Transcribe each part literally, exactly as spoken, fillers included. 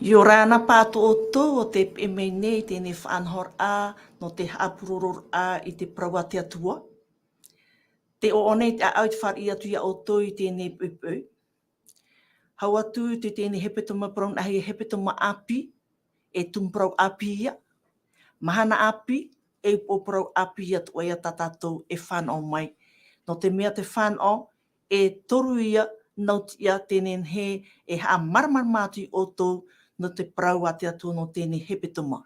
ʻIa ora na pāʻatoʻa ʻoutou ʻo tē peʻe mai nei i teie faʻanahoraʻa nō te haʻapurororaʻa i te parau a te Atua. Tē ʻoaʻoa nei te ʻāʻau i te fāriʻi atu ia ʻoutou i teie poʻipoʻi. Hau atu i teie hepetoma parau nā hea, hepetoma ʻāpī, e tumu parau ʻāpī ia. Mahana ʻāpī, e upoʻo parau ʻāpī atoʻa ia tā tātou e fānaʻo mai. Nō te mea te fānaʻo, e toru ia nau tiʻa teie nei e haʻamāramarama atu ia ʻoutou nō te parau a te Atua nō teie hepetoma.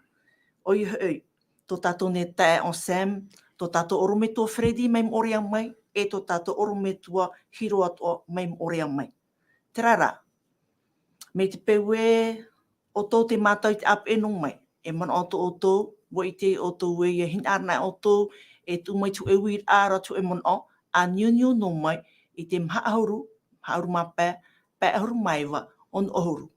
ʻOia hoʻi, tō tātou nei taeaʻe Anselme, tō tātou ʻorometua Freddy mai Moʻorea mai, e tō tātou ʻorometua Hiro atoʻa mai Moʻorea mai. Terā rā, mai te peu ē ʻoutou tē mātau i te ʻāpeʻe noa mai, e manaʻo atoʻa ʻoutou, ʻua ʻite ʻoutou ē ʻia hinaʻaro ʻoutou, e tuʻu mai te hōʻē uiraʻa ra, te hōʻē manaʻo, ʻa niuniu noa mai i te maha ʻahuru, maha ʻahuru mā pae, pae ʻahuru mā iva, ono ʻahuru.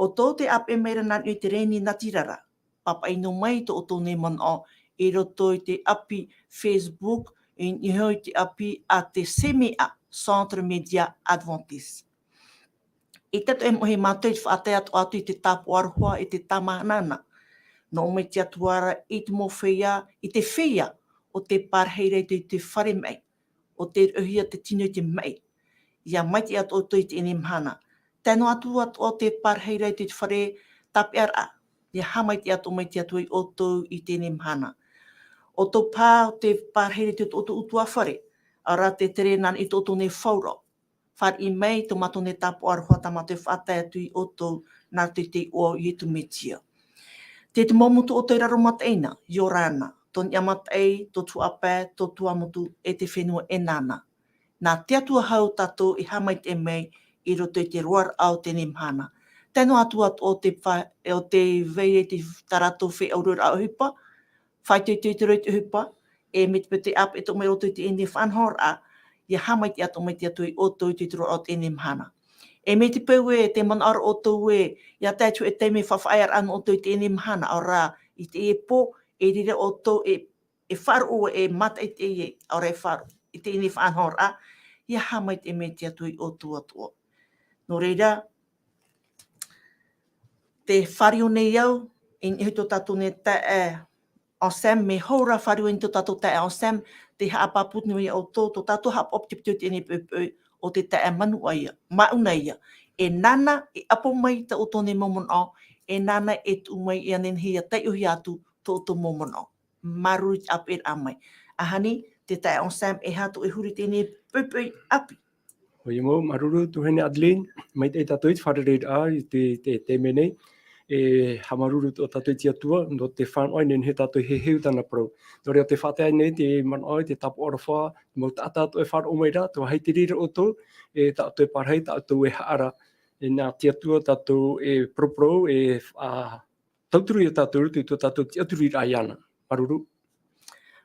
ʻOutou tē ʻāpeʻe mai ra nā niʻa i te rēni natirara, pāpaʻi noa mai tō ʻoutou nei manaʻo i roto i te ʻapi Facebook, i niʻa iho i te ʻapi a te C M A, Centre Média Adventiste. I te atoʻa e moʻe mātou i te faʻatae atoʻa atu i te tāpaʻo aroha, i te tāmāhanahanahana. Nō ʻō mai te Atua ra i te mau feiā, i te feiā ʻo tē pārahi ra i te, te fare maʻi, ʻo tē roʻohia te tino i te maʻi. ʻIa maitaʻi atoʻa ʻoutou i teie mahana. Tae noa atu atoʻa ʻo tē pārahi ra i te fare tāpeʻaraʻa. ʻIa haʻamaitaʻi atoʻa mai te Atua ia ʻoutou i teie mahana. ʻOutou paha ʻo tē pārahi ra i te, tō ʻoutou ʻutuāfare, ʻaore rā tē tere nā niʻa i tō ʻoutou nei fauraʻo. Fāriʻi mai tō mātou nei tāpaʻo aroha tā mātou e faʻatae atu ia ʻoutou nā roto i te iʻoa o Ietu Metia. Tē te mau motu ʻoutou i raro mataʻeina, ʻia ora na, tō Niʻa Mataʻi, tō Tuhaʻa Pae, tō Tuamotu, e te fenua e nānā. Nā te Atua hau tātou e haʻamaitaʻi mai i roto i te roaraʻa o teie mahana. Tae noa atu atoʻa ʻo tē fa-, ʻo tē vai ra i te, tā rātou feiā ʻauruaraʻa ʻohipa, faʻaitoito i te roa i te ʻohipa, e mai te peu tē ʻāpeʻe atoʻa mai roto i teie faʻanahoraʻa, ʻia haʻamaitaʻi atoʻa mai te Atua ia ʻoutou i te roaraʻa o teie mahana. E mai te peu ē, tē manaʻo ra ʻoutou ē, ʻia tae atu e taime faʻaʻāpī ra nō ʻoutou i teie mahana, ʻaore rā, i teie pō, e riro ʻoutou, e, e faʻaroʻo, e mātaʻitaʻi, ʻaore rā e faʻaroʻo, i teie faʻanahoraʻa, ʻia haʻamaitaʻi mai te Atua ia ʻoutou atoʻa. Nō reira, tē fāriu nei au, i niʻa iho i tō tātou nei taeaʻe Anselme, mea hou rā fāriu i niʻa i tō tātou taeaʻe Anselme, tē haʻapāpū nei au ia ʻoutou, tō tātou haʻapaʻo piti piti i teie poʻipoʻi, ʻo te taeaʻe Manuʻa ia, Mauna ia. E nāna e ʻapo mai i tā ʻoutou nei mau manaʻo, e nāna e tuʻu mai ia nehenehe ʻia taiʻohia atu tō ʻoutou mau manaʻo. Māuruuru i te ʻāpeʻeraʻa mai. ʻAhani, te taeaʻe Anselme, e aha tō ʻoe huru i teie poʻipoʻi ʻāpī? ʻOia mau, māuruuru, tuahine Adeline, maitaʻi tātou i te fārereiraʻa i te, te, te mea nei. E haʻamāuruuru atoʻa tātou i te Atua, nō te fānaʻo e nehenehe tātou e heheu i tāna parau. Nō reira tē faʻatae nei te manaʻo, te tāpaʻo aroha, te mau taʻata atoʻa e faʻaroʻo mai ra, tē vai te reira ʻoutou, e tā ʻoutou e pārahi, tā ʻoutou e haʻara, e nā te Atua tātou e paraparau, e, ā, tauturu ia tātou i tō tātou tiʻaturiraʻa iāna. Māuruuru.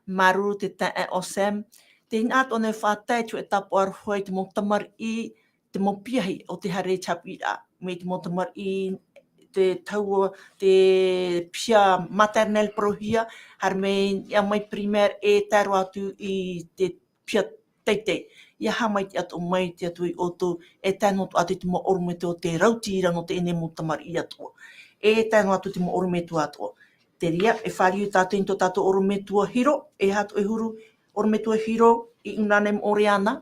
Māuruuru te taeaʻe Anselme. Tē hinaʻaro atoʻa nei e faʻatae i te hōʻē tāpaʻo aroha i te mau tamariʻi, te mau piahi o tē haere i te haʻapiʻiraʻa. Mai te mau tamariʻi, te taua, te piha maternelle parauhia, haere mai, ʻia mai primaire e tae roa atu i te piha teitei. ʻIa haʻamaitaʻi atoʻa mai te Atua ia ʻoutou, e tae noa atu i te mau ʻorometua o tē rauti ra nō teie mau tamariʻi atoʻa. E tae noa atu i te mau ʻorometua atoʻa. Te reira, e fāriu tātou i niʻa i tō tātou ʻorometua Hiro, e aha tō ʻoe huru, ʻorometua Hiro, i ʻUna nei Moʻorea na.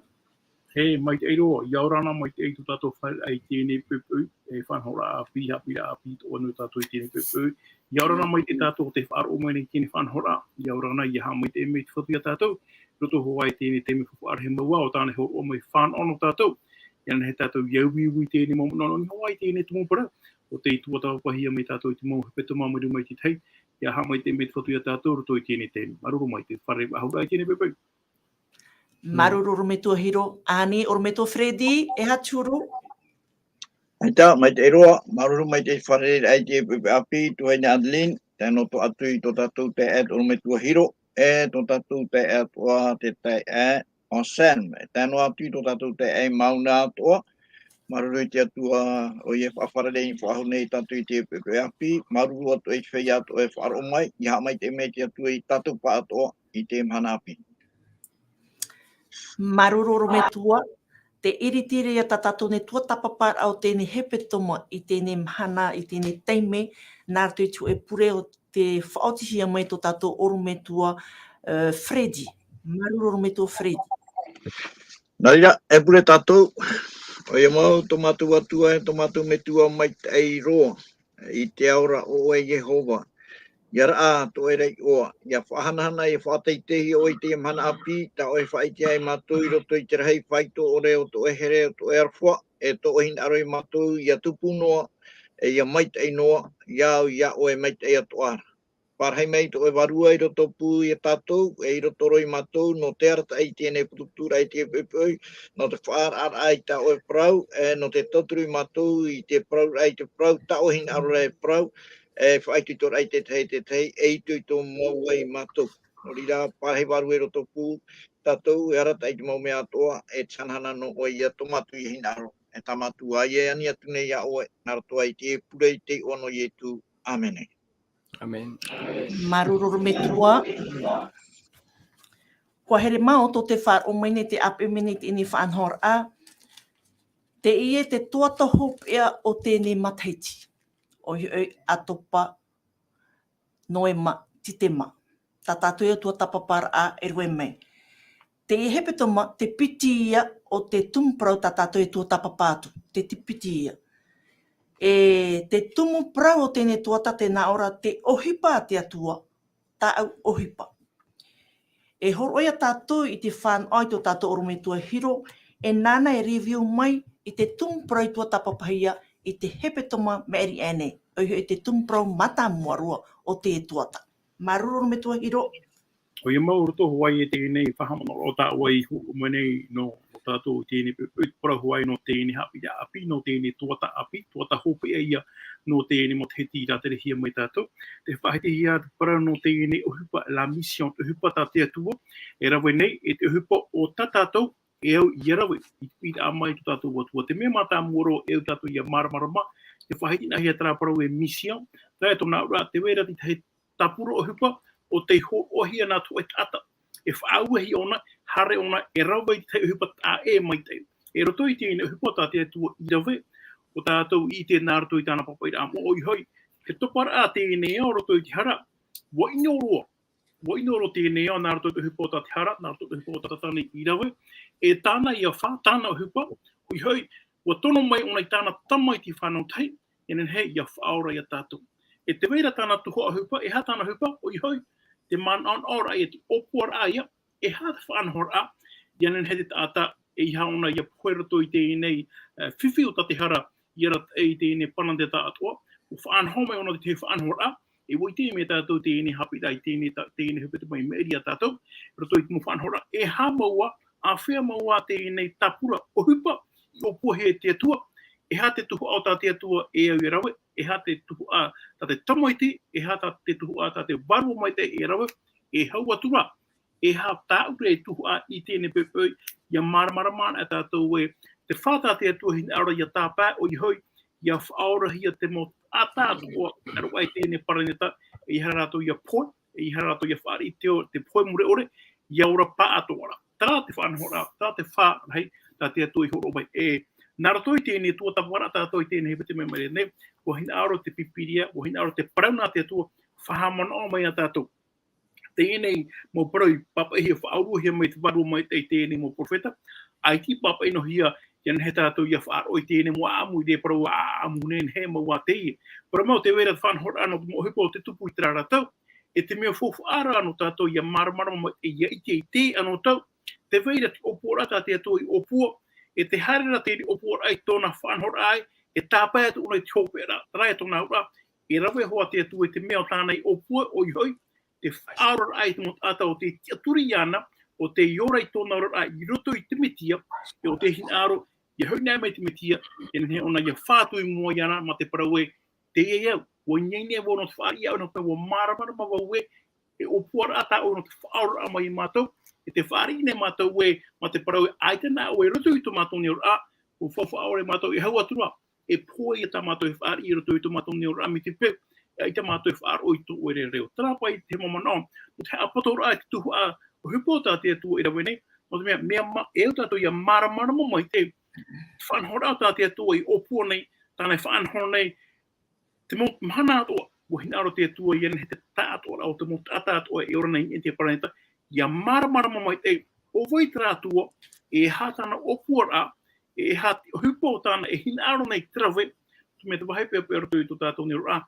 E, maitaʻi roa, ʻia ora na, maitaʻi tō tātou fārereiraʻa i teie poʻipoʻi, e faʻanahoraʻa ʻāpī, haʻapiʻiraʻa ʻāpī atoʻa nō tātou i teie poʻipoʻi. ʻIa ora na maitaʻi tātou tē faʻaroʻo mai nei i teie faʻanahoraʻa. ʻIa ora na, ʻia haʻamaitaʻi mai te Fatu ia tātou. Roto hoʻi i teie taime faufaʻa rahi mau ā, ʻo tāna e hōroʻa mai fānaʻo nō tātou. ʻIa nehenehe tātou ʻia uiui i teie mau manaʻo nō niʻa hoʻi i teie tumu parau. ʻO tē tuatāpapahia mai tātou i te mau hepetoma mai roto mai i te tahi. ʻIa haʻamaitaʻi mai te Fatu ia tātou roto i teie taime. Māuruuru maitaʻi, fārerei faʻahou ra i teie poʻipoʻi. Māuruuru ʻorometua Hiro, ʻānei ʻorometua Freddy, e aha te huru? ʻAita, maitaʻi roa, māuruuru maitaʻi i te fārereiraʻa i teie poʻipoʻi ʻāpī, tuahine Adeline, tae noa atu i tō tātou taeaʻe ʻorometua Hiro, e tō tātou taeaʻe atoʻa te taeaʻe Anselme, tae noa atu i tō tātou taeaʻe Mauna atoʻa, māuruuru i te Atua, ʻoia e faʻafārerei faʻahou nei ia tātou i teie poʻipoʻi ʻāpī, māuruuru atoʻa i te feiā atoʻa e faʻaroʻo mai, ʻia haʻamaitaʻi mai te Atua ia tātou pāʻatoʻa i teie mahana ʻāpī. Māuruuru ʻorometua, Te iriti ra ia tā tātou nei tuatāpaparaʻa o teie nei hepetoma i teie nei mahana, i teie nei taime, nā roto i te hōʻē pure o te faʻaotihia mai tō tātou ʻorometua, eh, Freddy. Māuruuru ʻorometua Freddy. Nā reira, e pure tātou, ʻoia mau tō mātou Atua, e tō mātou Metua maitaʻi roa, i te ao ra ʻo ʻoe Iehova. ʻIa raʻa tō ʻoe ra iʻoa, ʻia faʻahanahana, ʻia faʻateiteihia ʻoe i teie mahana ʻāpī, tā ʻoe e faʻaʻite ai mātou i roto i te rahi faito ʻore o tō ʻoe here, o tō ʻoe aroha, e tō ʻoe hinaʻaro ia mātou, ʻia tupu noa, e ʻia maitaʻi noa, ia au, ia ʻoe maitaʻi atoʻa ra. Parahi mai tō ʻoe Vārua i roto pū ia tātou, e i roto roa ia mātou, nō te arataʻi i teie nei putuputuraʻa i teie poʻipoʻi, nō te faʻaararaʻa i tā ʻoe parau, e nō te tauturu ia mātou i te parauraʻa i te parau, tā ʻoe hinaʻaro ra e parau, e faʻaitoitoraʻa i te tahi, te tahi, e itoito mau ai ia mātou. Nō reira, parahi Vārua i roto pū tātou, e arataʻi i te mau mea atoʻa, e te hanahana nō ʻoe ia tō mātou ia hinaʻaro, e tā mātou ā ia e ani atu nei ia ʻoe, nā roto i te pure i te iʻoa nō Ietu. ʻĀmene. ʻĀmene. Māuruuru ʻorometua. ʻUa here mau tō te faʻaroʻo mai nei te ʻāpeʻe mai nei i teie nei faʻanahoraʻa. Teie te tuatāhopeʻa o teie nei matahiti. ʻOia hoʻi, ʻAtopa, Noema, Titema. Tā tātou ia tuatāpaparaʻa e rave mai. Teie hepetoma, te piti ia o te tumu parau tā tātou e tuatāpapa atu. Te, te piti ia. E te tumu parau o teie nei tuatāpapa, tē nā ʻō ra te ʻohipa a te Atua, tāʻu ʻohipa. E hōroʻa ia tātou i te fānaʻo i tō tātou ʻorometua Hiro, e nāna e review mai i te tumu parau i tuatāpapahia i te hepetoma maʻiri aʻe nei. ʻOia hoʻi te tumu parau mātāmua roa o te tuatāpapa. Māuruuru ʻorometua Hiro. ʻOia mau, roto hoʻi i teie nei faʻahaʻamanaʻo tā ʻoe i hōroʻa mai nei nō, nō tātou i teie nei poʻipoʻi, parau hoʻi nō teie nei haʻapiʻiraʻa ʻāpī, nō teie nei tuatāpapa ʻāpī, tuatāhopeʻa ia nō teie nei matahiti i rāterehia mai tātou. Tē faʻaʻitehia te parau nō teie nei ʻohipa, la mission, te ʻohipa tā te Atua e rave nei, e te ʻohipa o tā tātou e au ʻia rave i te piʻiraʻa mai i tō tātou Atua. Te mea mātāmua roa e au tātou ʻia māramarama, tē faʻaʻitehia terā parau e mission, terā e tōna auraʻa, tē vai ra te tahi tāpura ʻohipa, ʻo tei hōroʻahia nā te hōʻē taʻata. E faʻauehia ʻōna, haere ʻōna, e rave i te tahi ʻohipa taʻa ʻē maitaʻi. E roto i teie nei ʻohipa tā te Atua i rave, ʻo tātou i ʻite nā roto i tāna pāpaʻiraʻa moʻa, ʻoia hoʻi, te toparaʻa teie nei ao roto i te hara, ʻua ʻino roa. ʻUa ʻino roa teie nei ao nā roto i te ʻohipa tā te hara, nā roto i te ʻohipa tā Tātana i rave, e tāna ia fā, tāna ʻohipa, ʻoia hoʻi, ʻua tono mai ʻōna i tāna Tama i te fenua tahi, ʻia nehenehe ʻia faʻaora ia tātou. E tē vai ra tāna tuhaʻa ʻohipa, e aha tāna ʻohipa, ʻoia hoʻi, te manaʻonaʻoraʻa ia, te ʻōpuaraʻa ia, e aha te faʻanahoraʻa, ʻia nehenehe te taʻata, eiaha ʻōna ʻia pohe i roto i teie nei, eh, fifi o tā te hara, ʻia arataʻi i teie nei panetā atoʻa, ʻua faʻanaho mai ʻōna i te faʻanahoraʻa, e ʻua ʻite mai tātou teie nei haʻapiʻiraʻa i teie nei ta-, teie nei hepetoma i maʻiri ia tātou, roto i te mau faʻanahoraʻa, e aha mau ā, āfea mau ā teie nei tāpura ʻohipa, i ʻōpuahia e te Atua, e aha te tuhaʻa o tā te Atua e au e rave, e aha te tuhaʻa tā te Tamaiti, e aha tā te tuhaʻa tā te Vārua Maitaʻi e rave, e hau atu ra, e aha tāʻu ra e tuhaʻa i teie nei poʻipoʻi, ʻia māramarama anaʻe tātou ē, te fā tā te Atua hinaʻaro ʻia tāpae, ʻoia hoʻi, ʻia faʻaorahia te mau taʻata atoʻa, ʻaroʻa i teie nei paraneta, eiaha rātou ʻia pohe, eiaha rātou ʻia fāriʻi i te o-, te pohe mure ʻore, ʻia ora pāʻatoʻa ra. Terā te faʻanahoraʻa, terā te fā rahi, tā te Atua i hōroʻa mai. E, nā roto i teie nei tuatāpaparaʻa tātou i teie nei hepetoma i maʻiri nei, ʻua hinaʻaro te Pīpīria, ʻua hinaʻaro te parau nā te Atua, faʻahaʻamanaʻo mai ia tātou. Teie nei mau parau i pāpaʻihia, faʻauruhia mai te Vārua Maitaʻi i teie nei mau perofeta, ʻaita i pāpaʻi noa hia, ʻia nehenehe tātou ʻia faʻaroʻo i teie nei mau ʻāʻamu, i te parau ʻāʻamu nehenehe mau ā teie. Parau mau tē vai ra te faʻanahoraʻa nō te mau ʻohipa ʻo tē tupu i terā ra tau, e te mea faufaʻa ra nō tātou ʻia māramarama mai, ʻia ʻite i teie anō tau, tē vai ra te ʻōpuaraʻa tā te Atua i ʻōpua, e tē haere ra teie ʻōpuaraʻa i tōna faʻanahoraʻa ē, e tāpae atu ʻōna i te hopeʻa ra, terā e tōna auraʻa, e rave hoʻi te Atua i te mea ʻo tāna i ʻōpua, ʻoia hoʻi, te faʻaoraraʻa i te mau taʻata ʻo tē tiʻaturi iāna, ʻo tē ora i tōna oraraʻa i roto i te Metia, e ʻo tē hinaʻaro, ʻia hoʻi anaʻe mai te Metia, e nehenehe ʻōna ʻia fā atu i mua iāna, mā te parau ē, teie au, ʻua ineine vau nō te fāriʻi iāʻu, nō te mea ʻua māramarama vau ē, e ʻōpuaraʻa tāʻu nō te faʻaoraraʻa mai ia mātou, e tē fāriʻi nei mātou ē, mā te parau ē, ʻaita nā ʻoe i roto i tō mātou nei oraraʻa, ʻua faufaʻa ʻore mātou, e hau atu ra, e pohe ia tā mātou e fāriʻi i roto i tō mātou nei oraraʻa mai te peu, e ʻaita mātou e faʻaroʻo i tō ʻoe reo. Terā paʻi te mau manaʻo, nō te haʻapatoraʻa i te tuhaʻa ʻohipa tā te Atua i rave nei, Nō te mea, mea ma-, e au tātou ia māramarama mai te faʻanahoraʻa tā te Atua i ʻōpua nei, tāna e faʻanaho nei, te mau mahana atoʻa, ʻua hinaʻaro te Atua ia nehenehe te taʻatoʻaraʻa o te mau taʻata atoʻa e ora nei i te paraneta, ia māramarama mai te, ʻo vai terā Atua, e aha tāna ʻōpuaraʻa, e aha te ʻohipa o tāna e hinaʻaro nei te rave, te mea te vāhi peʻapeʻa roto i tō tātou nei roraʻa,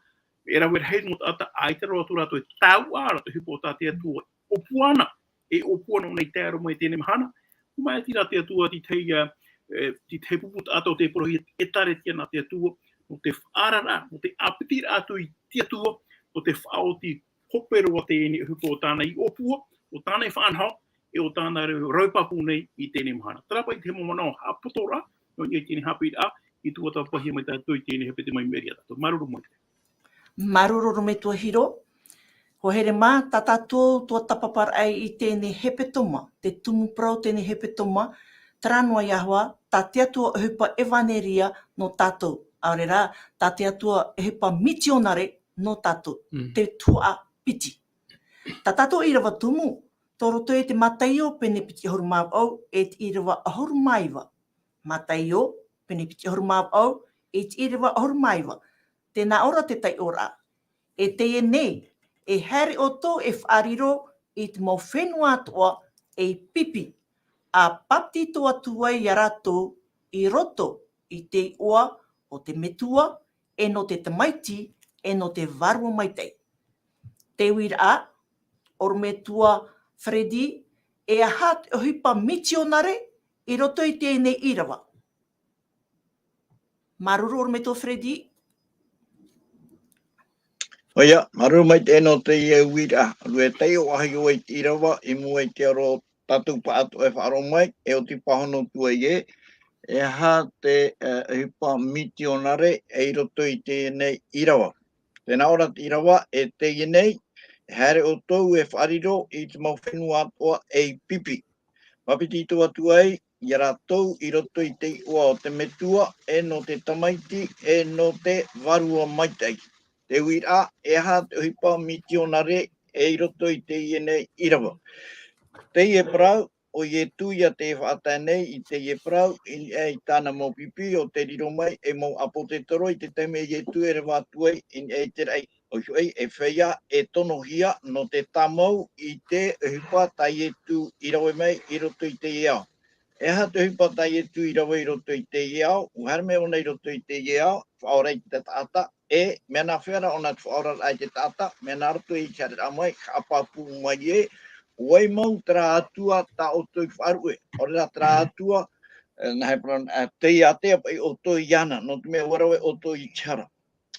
e rave rahi mau taʻata, ʻaita roa atu rātou e taua ra te ʻohipa o tā te Atua, ʻōpua ana, e ʻōpua ana ʻōna i tae roa mai i teie mahana. Mai ati rā te Atua, te tahi, ā, e, te tahi pupu taʻata o te porohia, e ʻēkālesia nā te Atua, nō te faʻaararaʻa, nō te ʻāpitiraʻa atu i te Atua, nō te faʻaoti hope roa teie nei ʻohipa o tāna i ʻōpua, o tāna i faʻanaho, e o tāna rau, rau pāpū nei i teie mahana. Terā paʻi te mau manaʻo haʻapotoraʻa, nō niʻa i teie haʻapiʻiraʻa, i tuatāpapahia mai tātou i teie hepetoma i maʻiri ia tātou. Māuruuru maitaʻi. Māuruuru ʻorometua Hiro. Hoa here mā, tā tātou tuatāpaparaʻa i teie hepetoma, te tumu parau teie hepetoma, terā noa iho ā, tā te Atua ʻohipa ʻevaneria nō tātou. ʻAore rā, tā te Atua ʻohipa mitionare nō tātou. Mm. Te tuhaʻa piti. Tā tātou ʻīrava tumu, tō roto i te Mataio pene piti ʻahuru mā vaʻu, e te ʻīrava ʻahuru mā iva. Mataio, pene piti ʻahuru mā vaʻu, e te ʻīrava ʻahuru mā iva. Tē nā ʻō ra te taiʻoraʻa. E teie nei, e haere ʻoutou e faʻariro i te mau fenua atoʻa ei pipi, ʻa pāpetito atu ai ia rātou i roto i te iʻoa o te Metua, e nō te Tamaiti, e nō te Vārua Maitaʻi. Te uiraʻa, ʻorometua Freddy, e aha te ʻohipa mitionare i roto i teie nei ʻīrava? Māuruuru ʻorometua Freddy. ʻOia, māuruuru maitaʻi nō teie uiraʻa. Rue taiʻo ʻahi ʻoe i te ʻīrava, i mua i te aro tātou pāʻatoʻa e faʻaroʻo mai, e oti pāhono atu ai ē, e aha te, e, ʻohipa mitionare i roto i teie nei ʻīrava. Tē nā ʻō ra te ʻīrava, e teie nei, e haere ʻoutou e faʻariro i te mau fenua atoʻa ei pipi. Pāpetito atu ai, ia rātou i roto i te iʻoa o te Metua, e nō te Tamaiti, e nō te Vārua Maitaʻi. Te uiraʻa, e aha te ʻohipa mitionare i roto i teie nei ʻīrava. Teie parau, ʻo Ietu ia tē faʻatae nei i teie parau, i niʻa i tāna mau pipi, ʻo tē riro mai ei mau ʻāpōsetolo i te taime a Ietu e reva atu ai, i niʻa i te raʻi. ʻOia hoʻi, e feiā, e tonohia nō te tāmau i te ʻohipa tā Ietu i rave mai i roto i teie ao. E aha te ʻohipa tā Ietu i rave i roto i teie ao, ʻua haere mai ʻōna i roto i teie ao, faʻaora i te taʻata, e mea nāfea rā ʻōna te faʻaoraraʻa i te taʻata, mea nā roto i te haereraʻa mai, haʻapāpū mai ē, ʻo vai mau terā Atua tā ʻoutou i faʻaruʻe, ʻaore rā terā Atua, e, nā he parau, e, tei ātea paʻi ʻoutou iāna, nō te mea ʻua rave ʻoutou i te hara.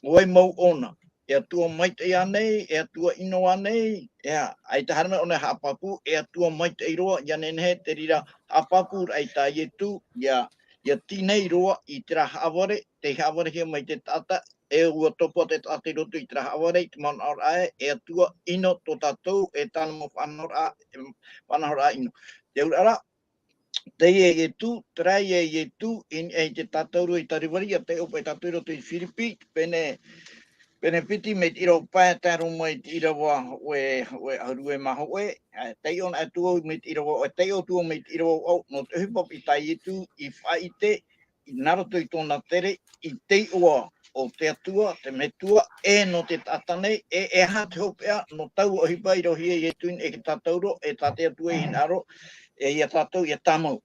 ʻO vai mau ʻōna, e Atua maitaʻi ānei, e Atua ʻino ānei, ʻeā, ʻaita haere mai ʻōna e haʻapāpū, e Atua maitaʻi roa, ʻia nehenehe te reira haʻapāpūraʻa i tā Ietu, ʻia, ʻia tī nei roa i terā haʻavare, tei haʻavarehia mai te taʻata, e ʻua topa te taʻata i roto i terā haʻavare, i te manaʻoraʻa ē, e Atua ʻino tō tātou, e tāna mau faʻanahoraʻa, e faʻanahoraʻa ʻino. Te auraʻa rā, teie Ietu, terā ia Ietu, i, i te tātauro i Kalivari, ʻia taiʻo paʻi tātou i roto i Firipi, pene, pene piti mai te ʻīrava pae, tae roa mai te ʻīrava hōʻē, hōʻē ʻahuru e mā hōʻē, e, taiʻo anaʻe atu vau mai te ʻīrava, e, taiʻo atu vau mai te ʻīrava vaʻu, nō te ʻohipa paʻi tā Ietu i faʻaʻite, i nā roto i tōna tere, i te iʻoa o te Atua, te Metua, e nō te taʻata nei, e, e aha te hopeʻa, nō taua ʻohipa i rauhia e Ietu i niʻa i te tātauro, e tā te Atua i hinaʻaro, e ia tātou, ʻia tāmau.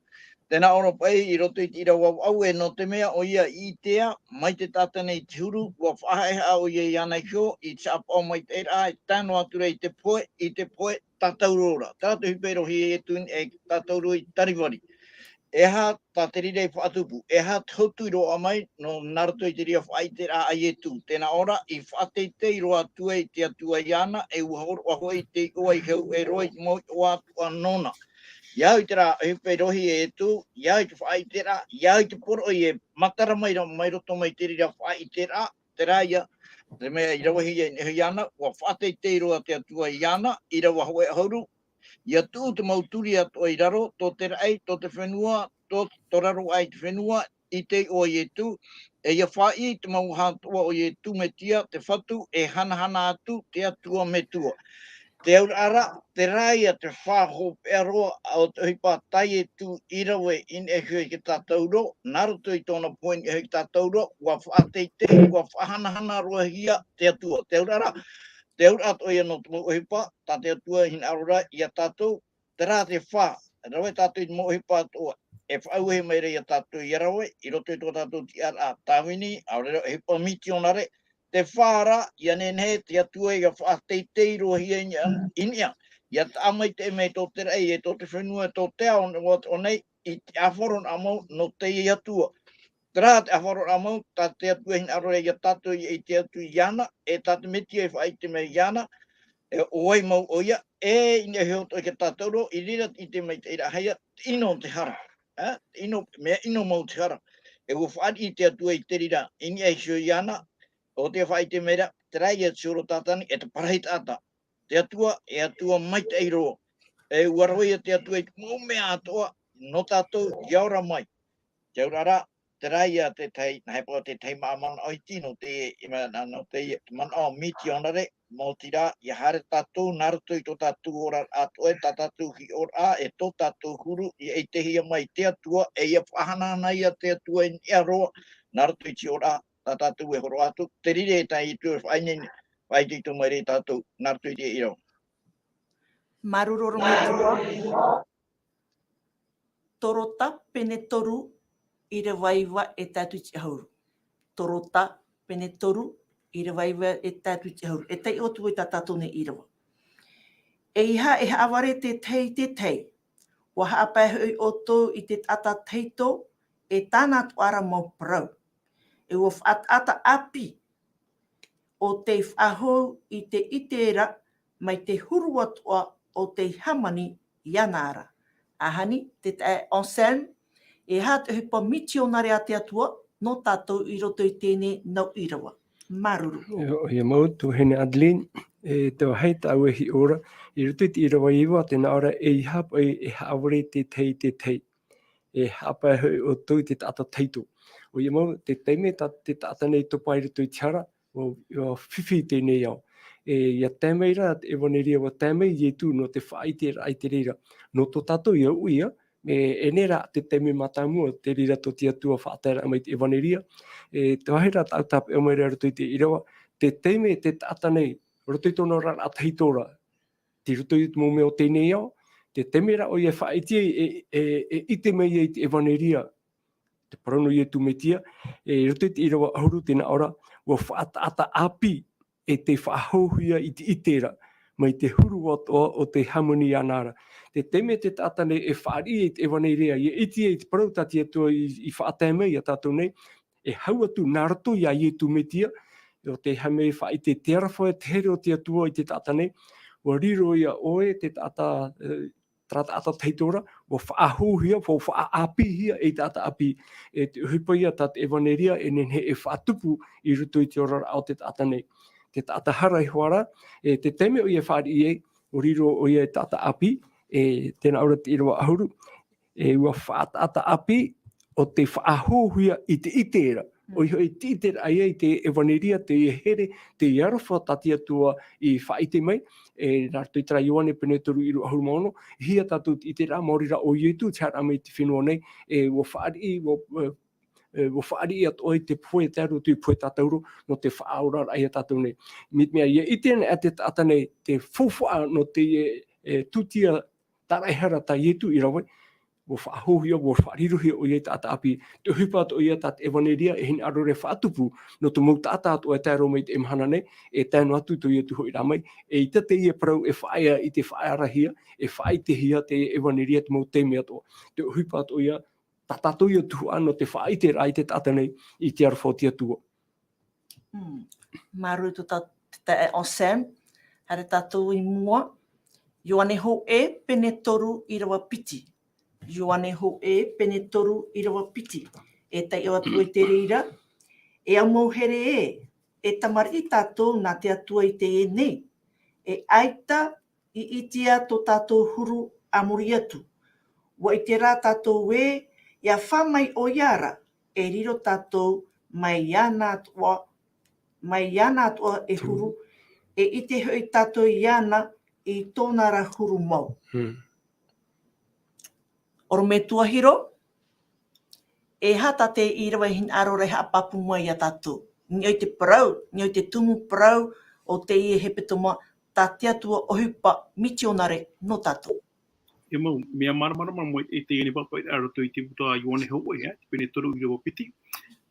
Tē nā ʻō ra paʻi i roto i te ʻīrava vaʻu, e nō te mea ʻoia i ʻitea, mai te taʻata nei i te huru, ʻua faʻahaʻehaʻa ʻoia iāna iho, i te haʻapaʻo maitaʻiraʻa, e tae noa atu ra i te pohe, i te pohe, tātauro ra. Terā te ʻohipa i rauhia e Ietu i niʻa i te tātauro i Kalivari. E aha tā te reira i faʻatupu, e aha te hotu i roaʻa mai, nō, nā roto i te reira faʻaʻiteraʻa a Ietu. Tē nā ʻō ra, i faʻateitei roa atu ai te Atua iāna, e ʻua hōroʻa hoʻi i te iʻoa i heuʻe roa i te mau iʻoa atoʻa nōna. ʻIa au i terā ʻohipa i rauhia e Ietu, ʻia au i te faʻaʻiteraʻa, ʻia au i te poroʻi e matara mai ra, mai roto mai te reira faʻaʻiteraʻa, terā ia, te mea i ravehia e, e iāna, ʻua faʻateitei roa te Atua iāna, ʻīrava hōʻē ʻahuru, ʻia tuʻu te mau turi atoʻa i raro, tō te raʻi, tō te fenua, tō, tō raro aʻe i te fenua, i te iʻoa o Ietu, e ʻia faʻaʻī te mau vaha atoʻa o Ietu Metia, te Fatu, e hanahana atu, te Atua Metua. Te auraʻa ra, terā ia te fā hopeʻa roa o te ʻohipa tā Ietu i rave i niʻa iho ia tātou ra, nā roto i tōna pohe i niʻa iho ia tātou ra, ʻua faʻateitei, ʻua faʻahanahana roa hia te Atua. Te auraʻa ra, te auraʻa atoʻa ia nō te mau ʻohipa, tā te Atua e hinaʻaro ra ia tātou, terā te fā, rave tātou i te mau ʻohipa atoʻa, e faʻaauhia mai ra ia tātou ia rave, i roto i tō tātou tiʻaraʻa tāvini, ʻaore ra ʻohipa mitionare, te fā ra, ʻia nehenehe te Atua ʻia faʻateitei roa hia i niʻa, i niʻa, ʻia taʻa maitaʻi mai tō te raʻi, e tō te fenua, e tō te ao, o, o nei, i te ʻāfaʻaroraʻa mau, nō teie Atua. Terā te ʻāfaʻaroraʻa mau, tā te Atua e hinaʻaro ia tātou ʻia ʻite atu iāna, e tā te Metia e faʻaʻite mai iāna, e ʻo vai mau ʻoia, e i niʻa iho atoʻa ia tātou ra, i reira te ʻite maitaʻi ra, ʻaita, ʻino te hara, e, ʻino, mea ʻino mau te hara. E ʻua fāriʻi te Atua i te reira, i niʻa iho iāna, ʻo te faʻaʻite mai ra, terā ia te huru tātani, e te parahi taʻata. Te Atua, e Atua maitaʻi roa. E ʻua rave ia te Atua i te mau mea atoʻa, nō tātou, ʻia ora mai. Te auraʻa ra, terā ia te tahi, nā hea paʻi te tahi manaʻo iti nō te, i ma-, nā, nō te, te manaʻo mitionare, maoti rā, ʻia haere tātou, nā roto i tō tātou ora atoʻa, tā tātou hiʻoraʻa, e tō tātou huru, ʻia ʻitehia mai te Atua, e ʻia faʻahanahana ia te Atua i niʻa roa, nā roto i te hiʻoraʻa, tā tātou e hōroʻa atu, te reira tā Ietu e faʻaineine, faʻaitoito mai ra ia tātou, nā roto i te ʻīrava. Māuruuru rongo Tua. Torota pene toru ʻīrava iva e tae atu i te ʻahuru. Torota pene toru ʻīrava iva e tae atu i te ʻahuru. E taiʻo atu ai tā tātou nei ʻīrava. ʻEiaha e haʻavare te tahi i te tahi. ʻUa haʻapae hoʻi ʻoutou i te taʻata tahito, e tāna atoʻa ra mau parau. E ʻua faʻataʻata ʻāpī ʻo tei faʻahou i te ʻite ra mai te huru atoʻa o tei hāmani iāna ra. ʻAhani, te taeaʻe Anselme, e aha te ʻohipa mitionare a te Atua nō tātou i roto i teie nau ʻīrava? Māuruuru. ʻOia, ʻoia mau, tuahine Adeline, e te vāhi tāʻu e hiʻo ra, i roto i te ʻīrava iva, tē nā ʻō ra, ʻeiaha paʻi e haʻavare te tahi i te tahi. E haʻapae hoʻi ʻoutou i te taʻata tahito. ʻOia mau, te taime tā te taʻata nei i topa i roto i te hara, ʻua, ʻua fifi i teie nei ao. E, ʻia tae mai ra te ʻevaneria, ʻua tae mai Ietu nō te faʻaʻiteraʻa i te reira. Nō tō tātou ia uʻi ia, e, ʻeʻere rā te taime mātāmua, te reira tō te Atua faʻataeraʻa mai te ʻevaneria. E, te vāhi ra tāʻu tāpeʻa mai ra i roto i te ʻīrava, te taime te taʻata nei, roto i tōna oraraʻa tahito ra, tei roto i te mau mea o teie nei ao, te taime rā ʻoia e faʻaʻite ai, e, e, e ʻite mai ai te ʻevaneria, te parau nō Ietu Metia, e, i roto i te ʻīrava ʻahuru tē nā ʻō ra, ʻua faʻataʻata ʻāpī, e tei faʻahouhia i te ʻite ra, mai te huru atoʻa o tei hāmani iāna ra. Te taime te taʻata nei e fāriʻi i te ʻevaneria, ʻia ʻite ai te parau tā te Atua i, i faʻatae mai ia tātou nei, e hau atu nā roto ia Ietu Metia, ʻo tei haere mai faʻaʻite te aroha, te here o te Atua i te taʻata nei, ʻua riro ia ʻoe te taʻata, e, terā taʻata tahito ra, ʻua faʻahouhia, ʻua faʻaʻāpīhia ei taʻata ʻāpī, e te ʻohipa ia tā te ʻevaneria e nehenehe e faʻatupu i roto i te oraraʻa o te taʻata nei. Te taʻata hara iho ā ra, e te taime ʻoia e fāriʻi ai, ʻua riro ʻoia ei taʻata ʻāpī, e tē nā ʻō ra te ʻīrava ʻahuru, e ʻua faʻataʻata ʻāpī, ʻo tei faʻahouhia i te ʻite ra. Mm. ʻOia hoʻi te ʻite ra ia i te ʻevaneria, te here, te aroha tā te Atua i faʻaʻite mai, e, nā roto i terā Ioane pene toru ʻīrava ʻahuru mā ono, hia tātou te ʻite ra, maori rā ʻo Ietu, te haere mai i te fenua nei, e, ʻua fāriʻi, ʻua, e, e, ʻua fāriʻi atoʻa i te pohe, tae roto i te pohe tātauro, nō te faʻaoraraʻa ia tātou nei. Mai te mea, ʻia ʻite ana te taʻata nei, te faufaʻa nō te, e, e, tūtia tāraʻehara tā Ietu i rave, ʻua faʻahouhia, ʻua faʻarirohia ʻoia ei taʻata ʻāpī. Te ʻohipa atoʻa ia tā te ʻevaneria e hinaʻaro ra e faʻatupu nō te mau taʻata atoʻa e tae roa mai i teie mahana nei, e tae noa atu tō Ietu hoʻi rā mai, eʻita teie parau e faʻaea i te faʻaarahia, e faʻaʻitehia te ʻevaneria te mau taime atoʻa. Te ʻohipa atoʻa ia, tā tātou ia tuhaʻa nō te faʻaʻiteraʻa i te taʻata nei, i te aroha o te Atua. Mm. Māuruuru tō tā-, te taeaʻe Anselme, haere tātou i mua, Ioane hōʻē, pene toru ʻīrava piti. Ioane hōʻē, pene toru ʻīrava piti. E taiʻo atu ai te reira, e au mau here ē, e tamariʻi tātou nā te Atua i teie nei. E ʻaita i ʻitea tō tātou huru a muri atu. ʻUa ʻite rā tātou ē, ʻia fā mai ʻoia ra, e riro tātou mai iāna atoʻa, mai iāna atoʻa e huru, e ʻite hoʻi tātou iāna i tōna ra huru mau. Hmm. Orometua Hiro, e aha tā te ʻīrava hinaʻaro ra e haʻapāpū mai iā tātou? Nō te parau, nō te tumu parau o teie hepetoma, tā te Atua ʻohipa mitionare nō tātou. E mau, mea māramarama mai e teie nei pāpaʻiraʻa i roto i te buka a Ioane hōʻē, e, te pene toru ʻīrava piti.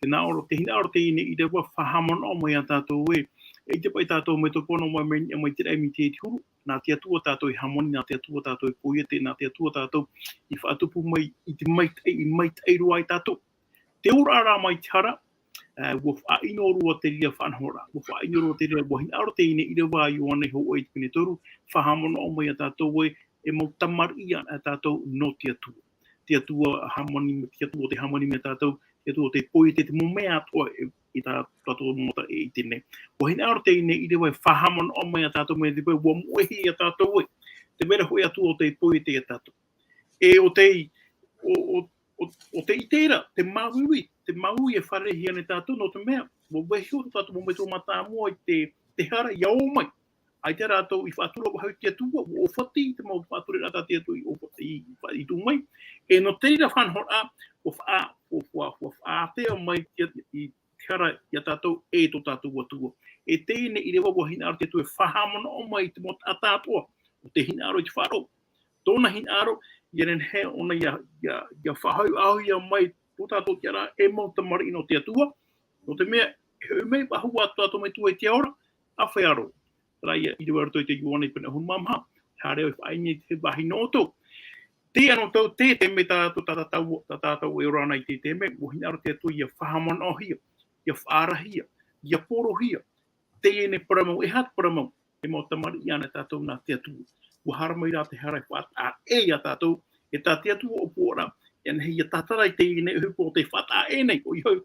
Tē nā ʻō ra, tē hinaʻaro teie nei ʻīrava faʻahaʻamanaʻo mai iā tātou ē, e ʻite paʻi tātou mai tō pono mai, mai, mai te raʻi mai te huru, nā te Atua tātou i hāmani, nā te Atua tātou i poiete, nā te Atua tātou i faʻatupu mai i te maitaʻi, i maitaʻi roa ai tātou. Te ora rā mai te hara, ā, ua faʻaʻino roa te reira faʻanahoraʻa, ua faʻaʻino roa te reira, ua hinaʻaro teie nei ʻīrava a Ioane hōʻē i te pene toru, faʻahaʻamanaʻo mai iā tātou ē, e mau tamariʻi anaʻe tātou nō te Atua. Te Atua hāmani, te Atua tē hāmani mai iā tātou, te Atua tē poiete, te mau mea atoʻa e, i tā tātou mau mata e ʻite nei. Ua hinaʻaro teie nei ʻīrava e faʻahaʻamanaʻo mai iā tātou mai te peu, ua moʻehia iā tātou ē. Te vai ra hōʻē Atua ʻo tē poiete iā tātou. E ʻo tē, ʻo, ʻo, ʻo, ʻo tē ʻite ra, te māuiui, te māuiui e fārereihia nei tātou, nō te mea, ua vaiiho tō tātou mau metua mātāmua i te, te hara ʻia ō mai. ʻAita rātou i faʻatura faʻahou i te Atua, ua ʻōfati te mau faʻatureraʻa tā te Atua i ʻōfati, i, i tuʻu mai. E nō te reira faʻanahoraʻa, ua faʻa-, ua, ua, ua faʻaātea mai te, i te hara iā tātou e tō tātou Atua. E teie nei ʻīrava ua hinaʻaro te Atua e faʻahaʻamanaʻo mai i te mau taʻata atoʻa, ʻo tē hinaʻaro i te faʻaroʻo. Tōna hinaʻaro, ʻia nehenehe ʻōna ʻia, ʻia, ʻia faʻahoʻihia mai tō tātou tiʻaraʻa e mau tamariʻi nō te Atua, nō te mea, e hoʻi mai faʻahou atu tō tātou Metua i te ao ra, ʻāfaʻi roa. Terā ia, ʻīrava i roto i te Ioane pene ʻahuru mā maha, haere ʻo faʻaʻite i te vāhi nō ʻoutou. Tē ʻite anotau, tē, tē mea tā tātou, tā tātou, tā tātou e ora ana i te, te mea, ua hinaʻaro te Atua ʻia faʻahaʻamanaʻohia, ʻia faʻaarahia, ʻia porohia. Teie nei parau mau, e aha te parau mau, e mau tamariʻi anaʻe tātou nā te Atua. Ua haere mai rā te hara e faʻataʻa ʻē iā tātou, e tā te Atua ʻōpua ra, ʻia nehenehe ʻia tātara i teie nei ʻohipa ʻo tē faʻataʻa ʻē nei, ʻoia hoʻi,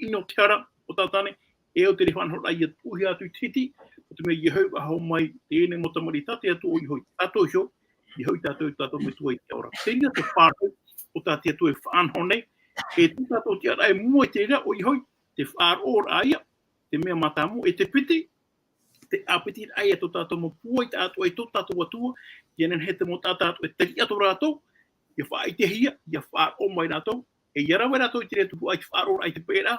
ʻino te hara ʻo Tātane, e au te reira faʻanahoraʻa ʻia tuʻuhia atu i te hiti, nō te mea ʻia hoʻi faʻahou mai teie nei mau tamariʻi tā te Atua ʻoia hoʻi, tātou iho, ʻia hoʻi tātou, tātou Metua i te ao ra. Terā te parau ʻo tā te Atua e faʻanaho nei, e tō tātou tiʻaraʻa i mua i terā ʻoia hoʻi, te faʻaroʻoraʻa ia, te mea mātāmua, e te piti, te ʻāpitiraʻa ia tō tātou mau puai taʻatoʻa i tō tātou Atua, ʻia nehenehe te mau taʻata atoʻa e tariʻa tō rātou, ʻia faʻaʻitehia, ʻia faʻaroʻo mai rātou, e ʻia rave rātou i te reira tuhaʻa i te faʻaroʻoraʻa i te peʻeraʻa,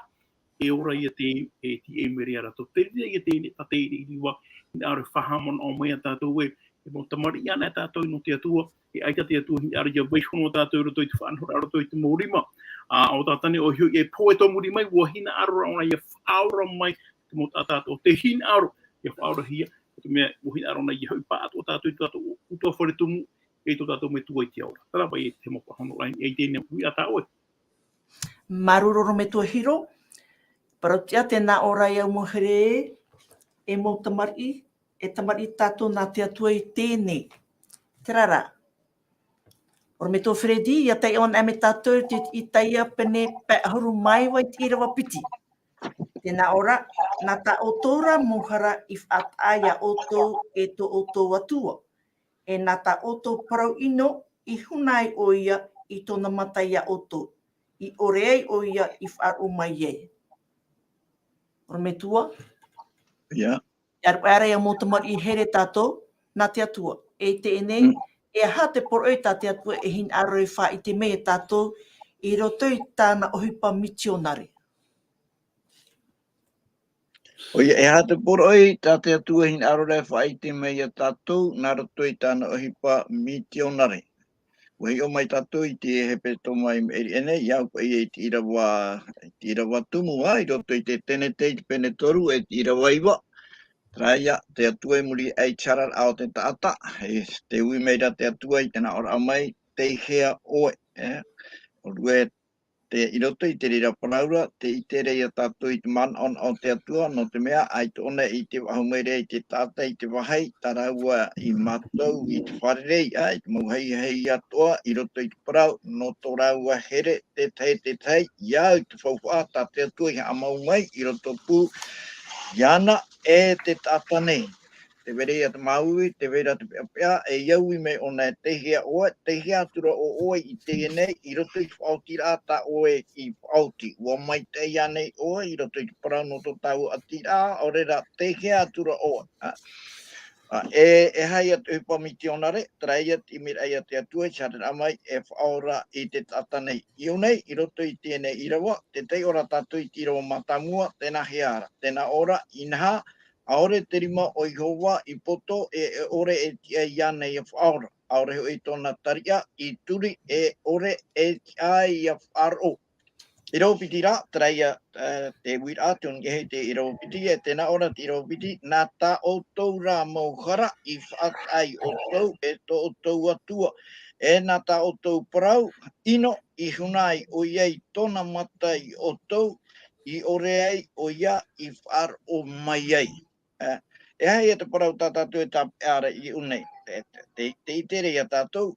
e ora ia te, e tīaʻi mai ra ia rātou. Terā ia teie nei, tā teie nei ʻīrava, hinaʻaro e faʻahaʻamanaʻo mai iā tātou ē, e mau tamariʻi anaʻe tātou nō te Atua, e ʻaita te Atua hinaʻaro ʻia vaiiho noa tātou i roto i te faʻanahoraʻa, i roto i te mau rima. Ā, ʻo Tātane ʻoia hoʻi e pohe tō muri mai, ua hinaʻaro rā ʻōna ʻia faʻaora mai te mau taʻata atoʻa, tē hinaʻaro ʻia faʻaorahia, nō te mea, ua hinaʻaro ʻōna ʻia hoʻi paʻatoʻa tātou i tō tātou ʻutuāfare tumu, e tō tātou Metua i te ao ra. Terā paʻi e te mau pāhono line, e teie nei, uiʻa tā ʻoe. Māuruuru Orometua Hiro, parau tiʻa, tē nā ʻō ra e au mau here, e mau tamariʻi, e tamariʻi tātou nā te Atua i teie nei. Terā rā. Orometua Freddy, ʻia taiʻo anaʻe mai tātou i te Isaia pene pae ʻahuru mā iva i te ʻīrava piti. Tē nā ʻō ra, nā tā ʻoutou ra mau hara i faʻataʻa iā ʻoutou e tō ʻoutou Atua. E nā tā ʻoutou parau ʻino i huna ai ʻoia i tōna mata iā ʻoutou, i ʻore ai ʻoia i faʻaroʻo mai ai. Orometua? ʻIa. ʻIa rave ra ia mau tamariʻi here tātou, nā te Atua. E teie nei, Mm. e aha te poroʻi tā te Atua e hinaʻaro e faʻaʻite mai iā tātou i roto i tāna ʻohipa mitionare? ʻOia, e aha te poroʻi tā te Atua e hinaʻaro ra e faʻaʻite mai iā tātou, nā roto i tāna ʻohipa mitionare. Ua hiʻo mai tātou i te hepetoma i maʻiri aʻe nei, ʻia au paʻi i te ʻīrava, i te ʻīrava tumu, ā, i roto i te Tenete, i te pene toru, e te ʻīrava iva. Terā ia, te Atua i muri aʻe i te hararaʻa o te taʻata, e te ui mai ra te Atua i te nā ʻōraʻa mai, tei hea ʻoe, e? ʻOia, te, i roto i te reira parau ra, tē ʻite ra ia tātou i te manaʻonaʻo o te Atua, nō te mea, ʻaita ʻōna i te faʻahou mai ra i te taʻata i te vāhi, tā rāua i mātau i te fārerei, ā, i te mau haihaiʻi atoʻa, i roto i te parau, nō tō rāua here, te tahi, te tahi, ʻia au i te faufaʻa, tā te Atua i haʻamau mai, i roto pū, iāna, e te taʻata nei. Tē vai ra ia te māuiui, tē vai ra te peʻapeʻa, e ʻia ui mai ʻōna e tei hea ʻoe, tei hea atu ra ʻoe i teie nei, i roto i te faʻaotiraʻa tā ʻoe i faʻaoti. ʻUa maitaʻi ānei ʻoe, i roto i te parau nō tō tāua ʻatiraʻa, ʻaore rā, tei hea atu ra ʻoe. Ā, ʻA, e, e aha ia te ʻohipa mitionare, terā ia te ʻimiraʻa ia te Atua, i te haereraʻa mai e faʻaora i te taʻata nei. I ʻō nei, i roto i teie nei ʻīrava, te tahi ʻō ra tātou i te ʻīrava mātāmua, tē nā hea ra, tē nā ʻō ra, inaha, ʻaore te rima o Iehova i poto, e, e ʻore e tiʻa iāna ia faʻaora. ʻAore hoʻi tōna tariʻa i turi, e ʻore e tiʻa ia faʻaroʻo. ʻĪrava piti ra, terā ia, e, te uiraʻa, te ʻōniʻa i te ʻīrava piti, e tē nā ʻō ra te ʻīrava piti, nā tā ʻoutou rā mau hara i faʻataʻa ia ʻoutou e tō ʻoutou Atua, e nā tā ʻoutou parau ʻino i huna ai ʻoia i tōna mata ia ʻoutou, i ʻore ai ʻoia i faʻaroʻo mai ai. E, e aha ia te parau tā tātou e tāpeʻa ra i ʻō nei? E, te, te, te ʻite ra ia tātou,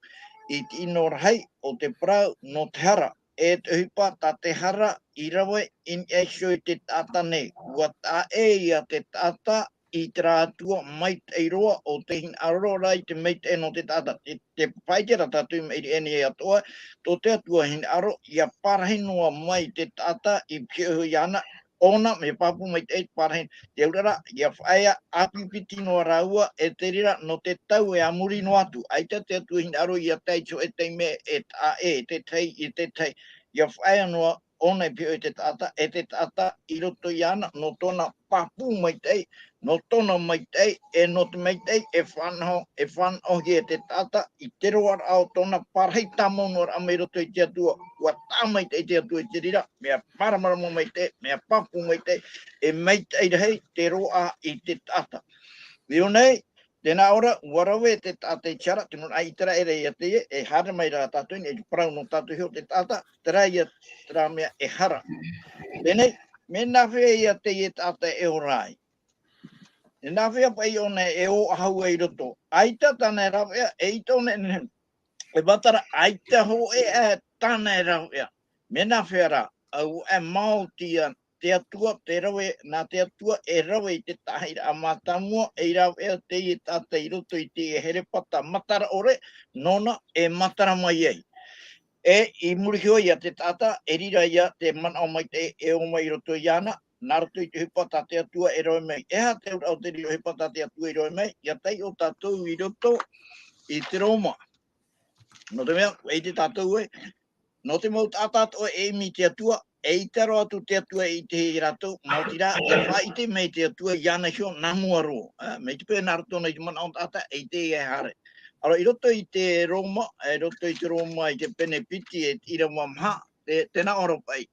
i te ʻino rahi o te parau nō te hara, e te ʻohipa tā te hara i rave i niʻa iho i te taʻata nei. ʻUa taʻa ʻē ia te taʻata i terā Atua maitaʻi roa, ʻo tē hinaʻaro ra i te maitaʻi nō te taʻata. Te, te faʻaʻite ra tātou i maʻiri aʻe nei atoʻa, tō te Atua hinaʻaro ʻia parahi noa mai te taʻata i pihaʻi iho iāna, ʻōna, mea pāpū maitaʻi te parahi. Te auraʻa ra, ʻia faʻaea ʻāpipiti noa rāua, e te reira nō te tau e a muri noa atu. ʻAita te Atua hinaʻaro ʻia tae i te hōʻē taime e taʻa ʻē, e te tahi, e te tahi. ʻIa faʻaea noa ʻōna i pihaʻi iho i te taʻata, e te taʻata i roto iāna, nō tōna pāpū maitaʻi, nō tōna maitaʻi, e nō te maitaʻi e fānaʻo, e fānaʻohia e te taʻata i te roaraʻa o tōna parahi tāmau noa ra mai i roto i te Atua. ʻUa taʻa maitaʻi te Atua i te reira, mea māramarama maitaʻi, mea pāpū maitaʻi, e maitaʻi rahi te roaʻa i te taʻata. I ʻō nei, tē nā ʻō ra, ʻua rave te taʻata i te hara, te nūnaʻa ʻĪteraʻera ia teie, e haere mai ra tātou nei, e parau nō tātou iho te taʻata, terā ia, terā mea e hara. Teie nei, mea nāfea ia teie taʻata e ora ai? Mea nāfea paʻi ʻōna e ō ʻahau ai i roto? ʻAita tāna e rāveʻa, eʻita ʻōna e nehenehe. E matara, ʻaita hōʻē ā tāna e rāveʻa. Mea nāfea rā? ʻAuaʻe maoti ia te Atua, te rave, nā te Atua e rave i te taʻahiraʻa mātāmua, ei rāveʻa teie taʻata i roto i te herepata matara ʻore, nōna e matara mai ai. E i muri iho ia te taʻata, e riro ia te manaʻo maitaʻi e ō mai i roto iāna, nā roto i te ʻohipa tā te Atua e rave mai. E aha te auraʻa o te reira ʻohipa tā te Atua i rave mai? ʻIa taiʻo tātou i roto i te Roma. Nō te mea, ʻua ʻite tātou ē, nō te mau taʻata atoʻa e ʻimi i te Atua, eʻita roa atu te Atua e ʻite ia rātou, maoti rā, ʻia faʻaʻite mai te Atua iāna iho nā mua roa. Ā, mai te peu nā roto nei i te manaʻo o te taʻata, eʻita ia e haere. Aro, i roto i te Roma, i roto i te Roma i te pene piti, e te ʻīrava maha, te, tē nā ʻō ra paʻi.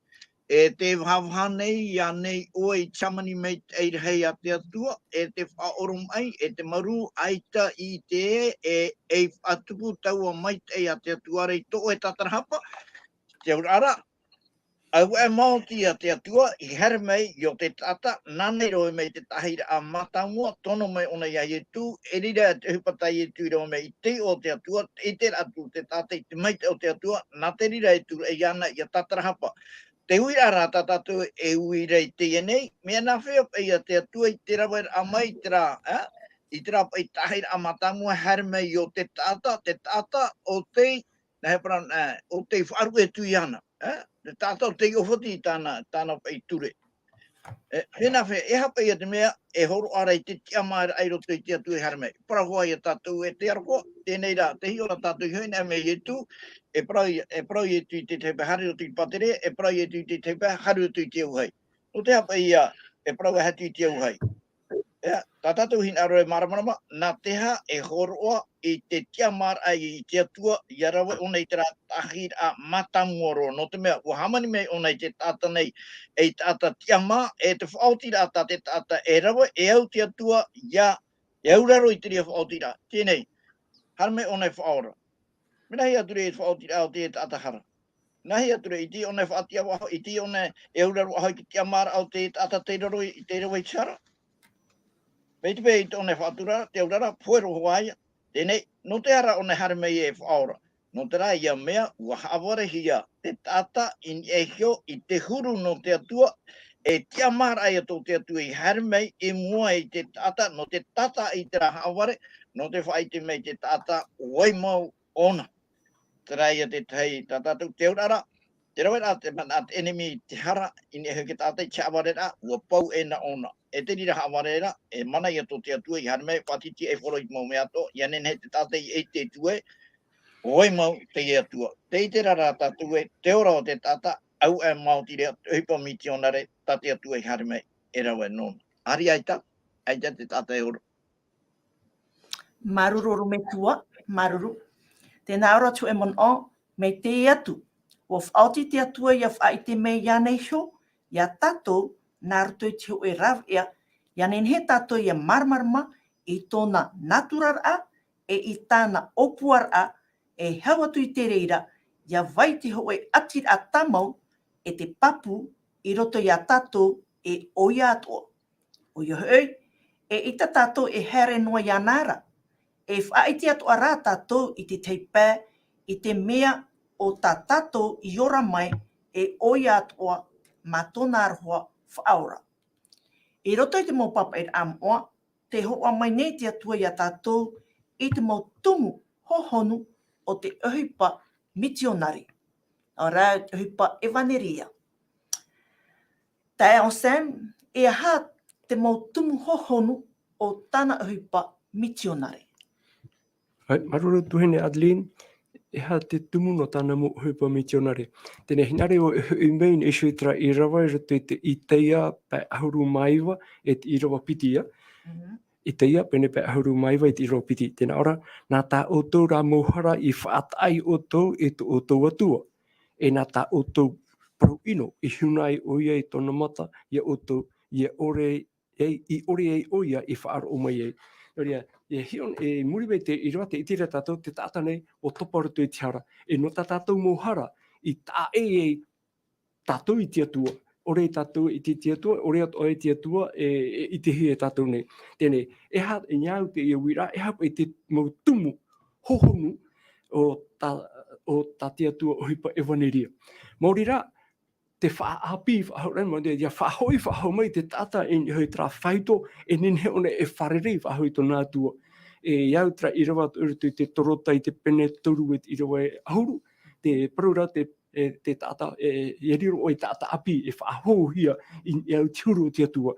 E tē vahavaha nei iānei ʻoe i te hāmani maitaʻi rahi a te Atua, e te faʻaoromaʻi, e te marū, ʻaita i te ē, e, ei faʻatupu taua maitaʻi a te Atua ra i tō ʻoe tātarahapa? Te auraʻa ra, ʻauaʻe maoti ia te Atua i haere mai i ō te taʻata, nāna i rave mai te taʻahiraʻa mātāmua, tono mai ʻōna iā Ietu, e riro te ʻohipa tā Ietu i rave mai i te iʻoa o te Atua, i terā atu te taʻata i te maitaʻi o te Atua, nā te reira e tūraʻi iāna ʻia tātarahapa. Te uiraʻa rā tā tātou e uira i teie nei, mea nāfea paʻi ia te Atua i te raveraʻa mai i terā, ā, i terā paʻi taʻahiraʻa mātāmua e haere mai i ō te taʻata, te taʻata ʻo tei, nā hea parau, ā, ʻo tei faʻaruʻe atu iāna, ā, te taʻata ʻo tei ʻōfati i tāna, tāna paʻi ture. E, mea nāfea, e aha paʻi ia te mea e hōroʻa ra i te tiʻamāraʻa i roto i te Atua i haere mai? Parau hoʻi ia tātou e te aroha, teie nei rā, tē hiʻo ra tātou i hoʻi nei mai Ietu, e parau, e parau Ietu i te tahi pae haere atu i te pātere, e parau Ietu i te tahi pae haere atu i te auahi. Nō te aha paʻi ia, e parau e haere atu i te auahi? E, tā tātou hinaʻaro e māramarama, nā te aha e hōroʻa i te tiʻamāraʻa i te Atua, ʻia rave ʻōna i terā taʻahiraʻa mātāmua roa, nō te mea, ʻua hāmani mai ʻōna i te taʻata nei, ei taʻata tiʻamā, e te faʻaotiraʻa tā te taʻata e rave, e au te Atua, ʻia, e auraro i te reira faʻaotiraʻa. Teie nei, haere mai ʻōna e faʻaora. Mea nāhea atu ra te faʻaotiraʻa o te taʻata hara? Nāhea atu ra, ʻite ʻōna e faʻatiʻa faʻahou, ʻite ʻōna e auraro faʻahou i te tiʻamāraʻa o te taʻata tei raro i, tei rave i te hara? Mai te peu ʻaita ʻōna e faʻatura, te auraʻa ra, pohe roa hoʻi ia. Teie nei, nō te aha rā ʻōna e haere mai e faʻaora? Nō terā ia mea, ʻua haʻavarehia te taʻata i niʻa iho i te huru nō te Atua, e tiʻamāraʻa ia tō te Atua i haere mai i mua i te taʻata, nō te tātaʻi i terā haʻavare, nō te faʻaʻite mai te taʻata, ʻo vai mau ʻōna. Terā ia te tahi tā tātou te auraʻa ra, Te rave rā te mana, te enemi te hara, i niʻa hoʻi te taʻata i te haʻavareraʻa, ʻua pau ʻē nā ʻōna. E te reira haʻavareraʻa, e mana ia tō te Atua i haere mai, faʻatitiʻaifaro i te mau mea atoʻa, ʻia nehenehe te taʻata i ʻite atu ē, ʻo vai mau teie Atua. Tē ʻite ra rā tātou ē, te ora o te taʻata, ʻaore e maoti ra, te ʻohipa mitionare, tā te Atua i haere mai, e rave nōna. ʻĀreʻa ʻaita, ʻaita te taʻata e ora. Māuruuru ʻorometua, māuruuru. Tē nā ʻō ra te hōʻē manaʻo, mai teie atu, ʻua faʻaoti te Atua ʻia faʻaʻite mai iāna iho, ia tātou, nā roto i te hōʻē rāveʻa, ʻia nehenehe tātou ʻia māramarama i tōna nāturaraʻa, e i tāna ʻōpuaraʻa, e hau atu i te reira, ia vai te hōʻē ʻatiraʻa tāmau, e te pāpū, i roto ia tātou, e ʻoia atoʻa. ʻOia hoʻi, eʻita tātou e haere noa iāna ra, e faʻaʻite atoʻa rā tātou i te tahi pae, i te mea o tā tātou i ora mai, e ʻoia atoʻa, mā tōna aroha faʻaora. I roto i te mau pāpaʻiraʻa moʻa, tē hōroʻa mai nei te Atua ia tātou i te mau tumu hohonu o te ʻohipa mitionare. ʻAore rā, te ʻohipa ʻevaneria. Taeaʻe Sam, e aha te mau tumu hohonu o tāna ʻohipa mitionare? ʻAe, māuruuru tuahine Adeline, e aha te tumu nō tāna mau ʻohipa mitionare? Teie nei hinaʻaro e hoʻi mai nei iho i terā ʻīrava i roto i te Itaia pae ʻahuru mā iva, e te ʻīrava piti ïa. Mhm. Itaia, pene pae ʻahuru mā iva, e te ʻīrava piti. Tē nā ʻō ra, nā tā ʻoutou rā mau hara i faʻataʻa iā ʻoutou e tō ʻoutou Atua. E nā tā ʻoutou parau ʻino, i huna ai ʻoia i tōna mata, iā ʻoutou, ʻia ʻore ai, i ʻore ai ʻoia i faʻaroʻo mai ai. Nō reira, e hiʻo, i muri mai te ʻīrava tē ʻite ra tātou te taʻata nei ʻua topa roto i te hara. E nō tā tātou mau hara, i taʻa ʻē ai tātou i te Atua. ʻOre tātou i te, te Atua, ʻore atoʻa i te Atua, e, e, i te hia e tātou nei. Teie nei, e aha, e niʻa au teie uiraʻa, e aha paʻi te mau tumu hohonu o tā, o tā te Atua ʻohipa ʻevaneria. Maori rā, te faʻaʻāpī, faʻahou ra, maori, ʻia faʻahoʻi, faʻahou mai te taʻata i niʻa i terā faito, e nehenehe ʻōna e fārerei, faʻahou i tōna Atua. E, i au terā ʻīrava i roto i te Torota i te pene toru e te ʻīrava e ʻahuru, te parau ra te, e, te taʻata, e, e riro ʻoe taʻata ʻāpī, e faʻahouhia i, i au te huru o te Atua.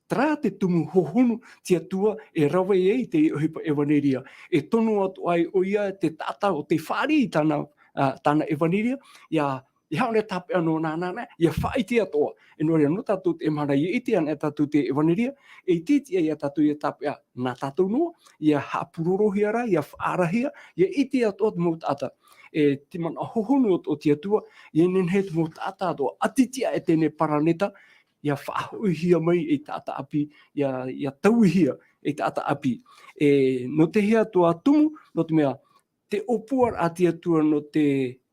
Terā te tumu hohonu te Atua e rave ai te ʻohipa ʻevaneria. E tono atu ai ʻoia te taʻata ʻo tē fāriʻi i tāna, ā, tāna ʻevaneria, ʻia, ʻeiaha ʻōna e tāpeʻa noa nāna, ʻia faʻaʻite atoʻa. E nō reira, nō tātou teie mahana ʻia ʻite anaʻe tātou te ʻevaneria, e tītiʻa ia tātou ʻia tāpeʻa nā tātou noa, ʻia haʻapūrorohia ra, ʻia faʻaarahia, ʻia ʻite atoʻa te mau taʻata. E te manaʻo hohonu o, o te Atua, ʻia nehenehe te mau taʻata atoʻa, ʻati tiʻa e teie paraneta, ʻia faʻahoʻihia mai ei taʻata ʻāpī, ʻia, ʻia tauihia ei taʻata ʻāpī. E, nō te aha atoʻa tumu, nō te mea, te ʻōpuaraʻa a te Atua nō te,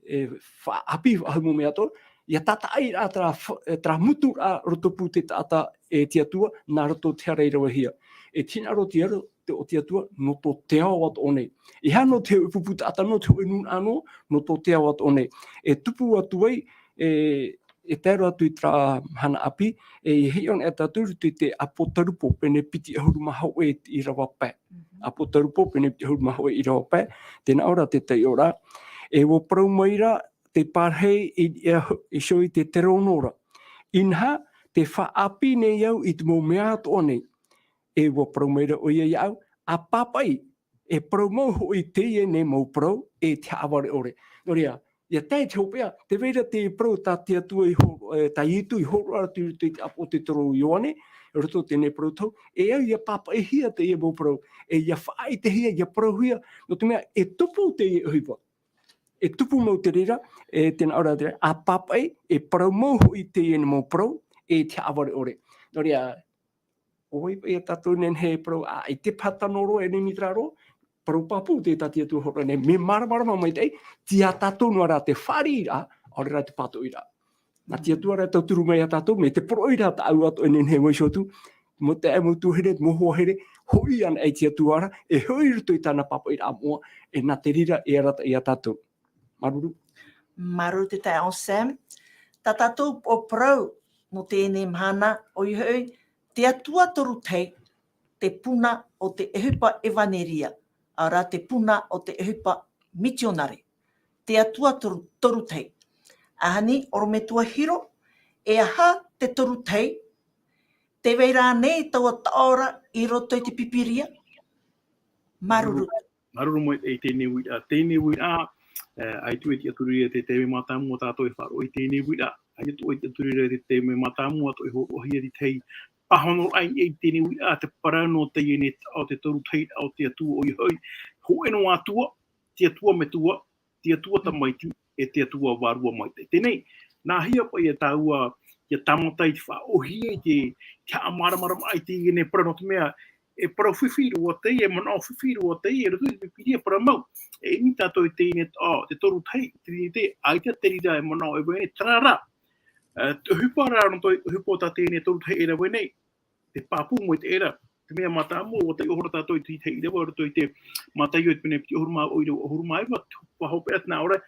e, faʻaʻāpī, faʻahou mau mea atoʻa, ʻia tātaʻi ra terā fa-, e, terā muturaʻa rotopū te taʻata e te Atua, nā roto te hara i ravehia. E te hinaʻaro te aro, te, o te Atua, nō tō te ao atoʻa nei. ʻEiaha nō te hōʻē pupu taʻata noa, te hōʻē nūnaʻa noa, nō tō te ao atoʻa nei. E tupu atu ai, e, e tae roa atu i terā mahana ʻāpī, e, ʻia hiʻo anaʻe tātou i roto i te Apotarupo, pene piti ʻahuru mā hōʻē i te ʻīrava pae. Mhm. Apotarupo, pene piti ʻahuru mā hōʻē ʻīrava pae, tē nā ʻō ra te taiʻoraʻa. E ʻua parau mai ra te parahi i, i, iho i te terono ra. Inaha, tē faʻaʻāpī nei au i te mau mea atoʻa nei. E ʻua parau mai ra ʻoia iāʻu, ʻa pāpaʻi, e parau mau hoʻi teie nei mau parau, e te haʻavare ʻore. Nō reira, ʻia tae i te hopeʻa, tē vai ra te parau tā te Atua i hō-, e, tā Ietu i hōroʻa atu i roto i te ʻāpoʻo o te toro o Ioane, i roto i teie parau tohu, e au ʻia pāpaʻihia teie mau parau, e ʻia faʻaʻitehia, ʻia parauhia, nō te mea e tupu teie ʻohipa. E tupu mau te reira, e tē nā ʻō ra te reira, ʻa pāpaʻi, e parau mau hoʻi teie nei mau parau, e te haʻavare ʻore. Nō reira, ʻo vai paʻi ia tātou e nehenehe e parau, ʻaita paha tano roa, e nehenehe terā roa, parau pāpū te tā te Atua hōroʻa nei, mea māramarama maitaʻi, tei ia tātou noa rā te fāriʻiraʻa, ʻaore rā te pātoʻiraʻa. Nā te Atua rā e tauturu mai ia tātou, mai te poroʻi rā tāʻu atoʻa e nehenehe e vaiiho atu, mau taeaʻe, mau tuahine, mau hoa here, hoʻi anaʻe te Atua ra, e hoʻi i roto i tāna pāpaʻiraʻa moʻa, e nā te reira e arataʻi ia tātou. Māuruuru. Māuruuru te taeaʻe Sam. Tā tātou upoʻo parau nō teie mahana, ʻoia hoʻi, te Atua toru tahi, te puna o te ʻohipa ʻevaneria, ʻaore rā te puna o te ʻohipa mitionare. Te Atua toru, toru tahi. Ahani, ʻorometua Hiro, e aha te toru tahi? Tē vai ra ānei taua taʻo ra i roto i te Pīpīria? Māuruuru. Māuruuru. Māuruuru maitaʻi i teie nei uiraʻa. Teie nei uiraʻa, e, ʻaita e tiʻaturi ra te taime mātāmua tātou e faʻaroʻo i teie nei uiraʻa. ʻAita e tiʻaturi ra te taime mātāmua tō e hōroʻahia i te tahi pāhonoraʻa i teie nei uiraʻa, te parau nō teie nei taʻo, te toru tahi o te Atua, ʻoia hoʻi, hōʻē noa Atua, te Atua Metua, te Atua Tamaiti, e te Atua Vārua Maitaʻi. Teie nei, nāhea paʻi ia tāua, ia tāmata i te faʻaʻōhie i te, te haʻamāramarama i teie nei parau, nō te mea, e parau fifi roa teie, e manaʻo fifi roa teie, i roto i te Pīpīria, parau mau. E ʻimi tātou i teie nei, ā, te toru tahi, te Trinite, ʻaita te reira e manaʻo e vai nei, terā rā. E, te ʻohipa rā, nō te ʻohipa tā teie nei toru tahi e rave nei, te pāpū maitaʻi ra. Te mea mātāmua, ʻua taiʻo ra tātou i te tahi ʻīrava, i roto i te Mataio i te pene piti ʻahuru mā vaʻu, ʻīrava ʻahuru mā iva, te faʻahopeʻa nā ʻō ra,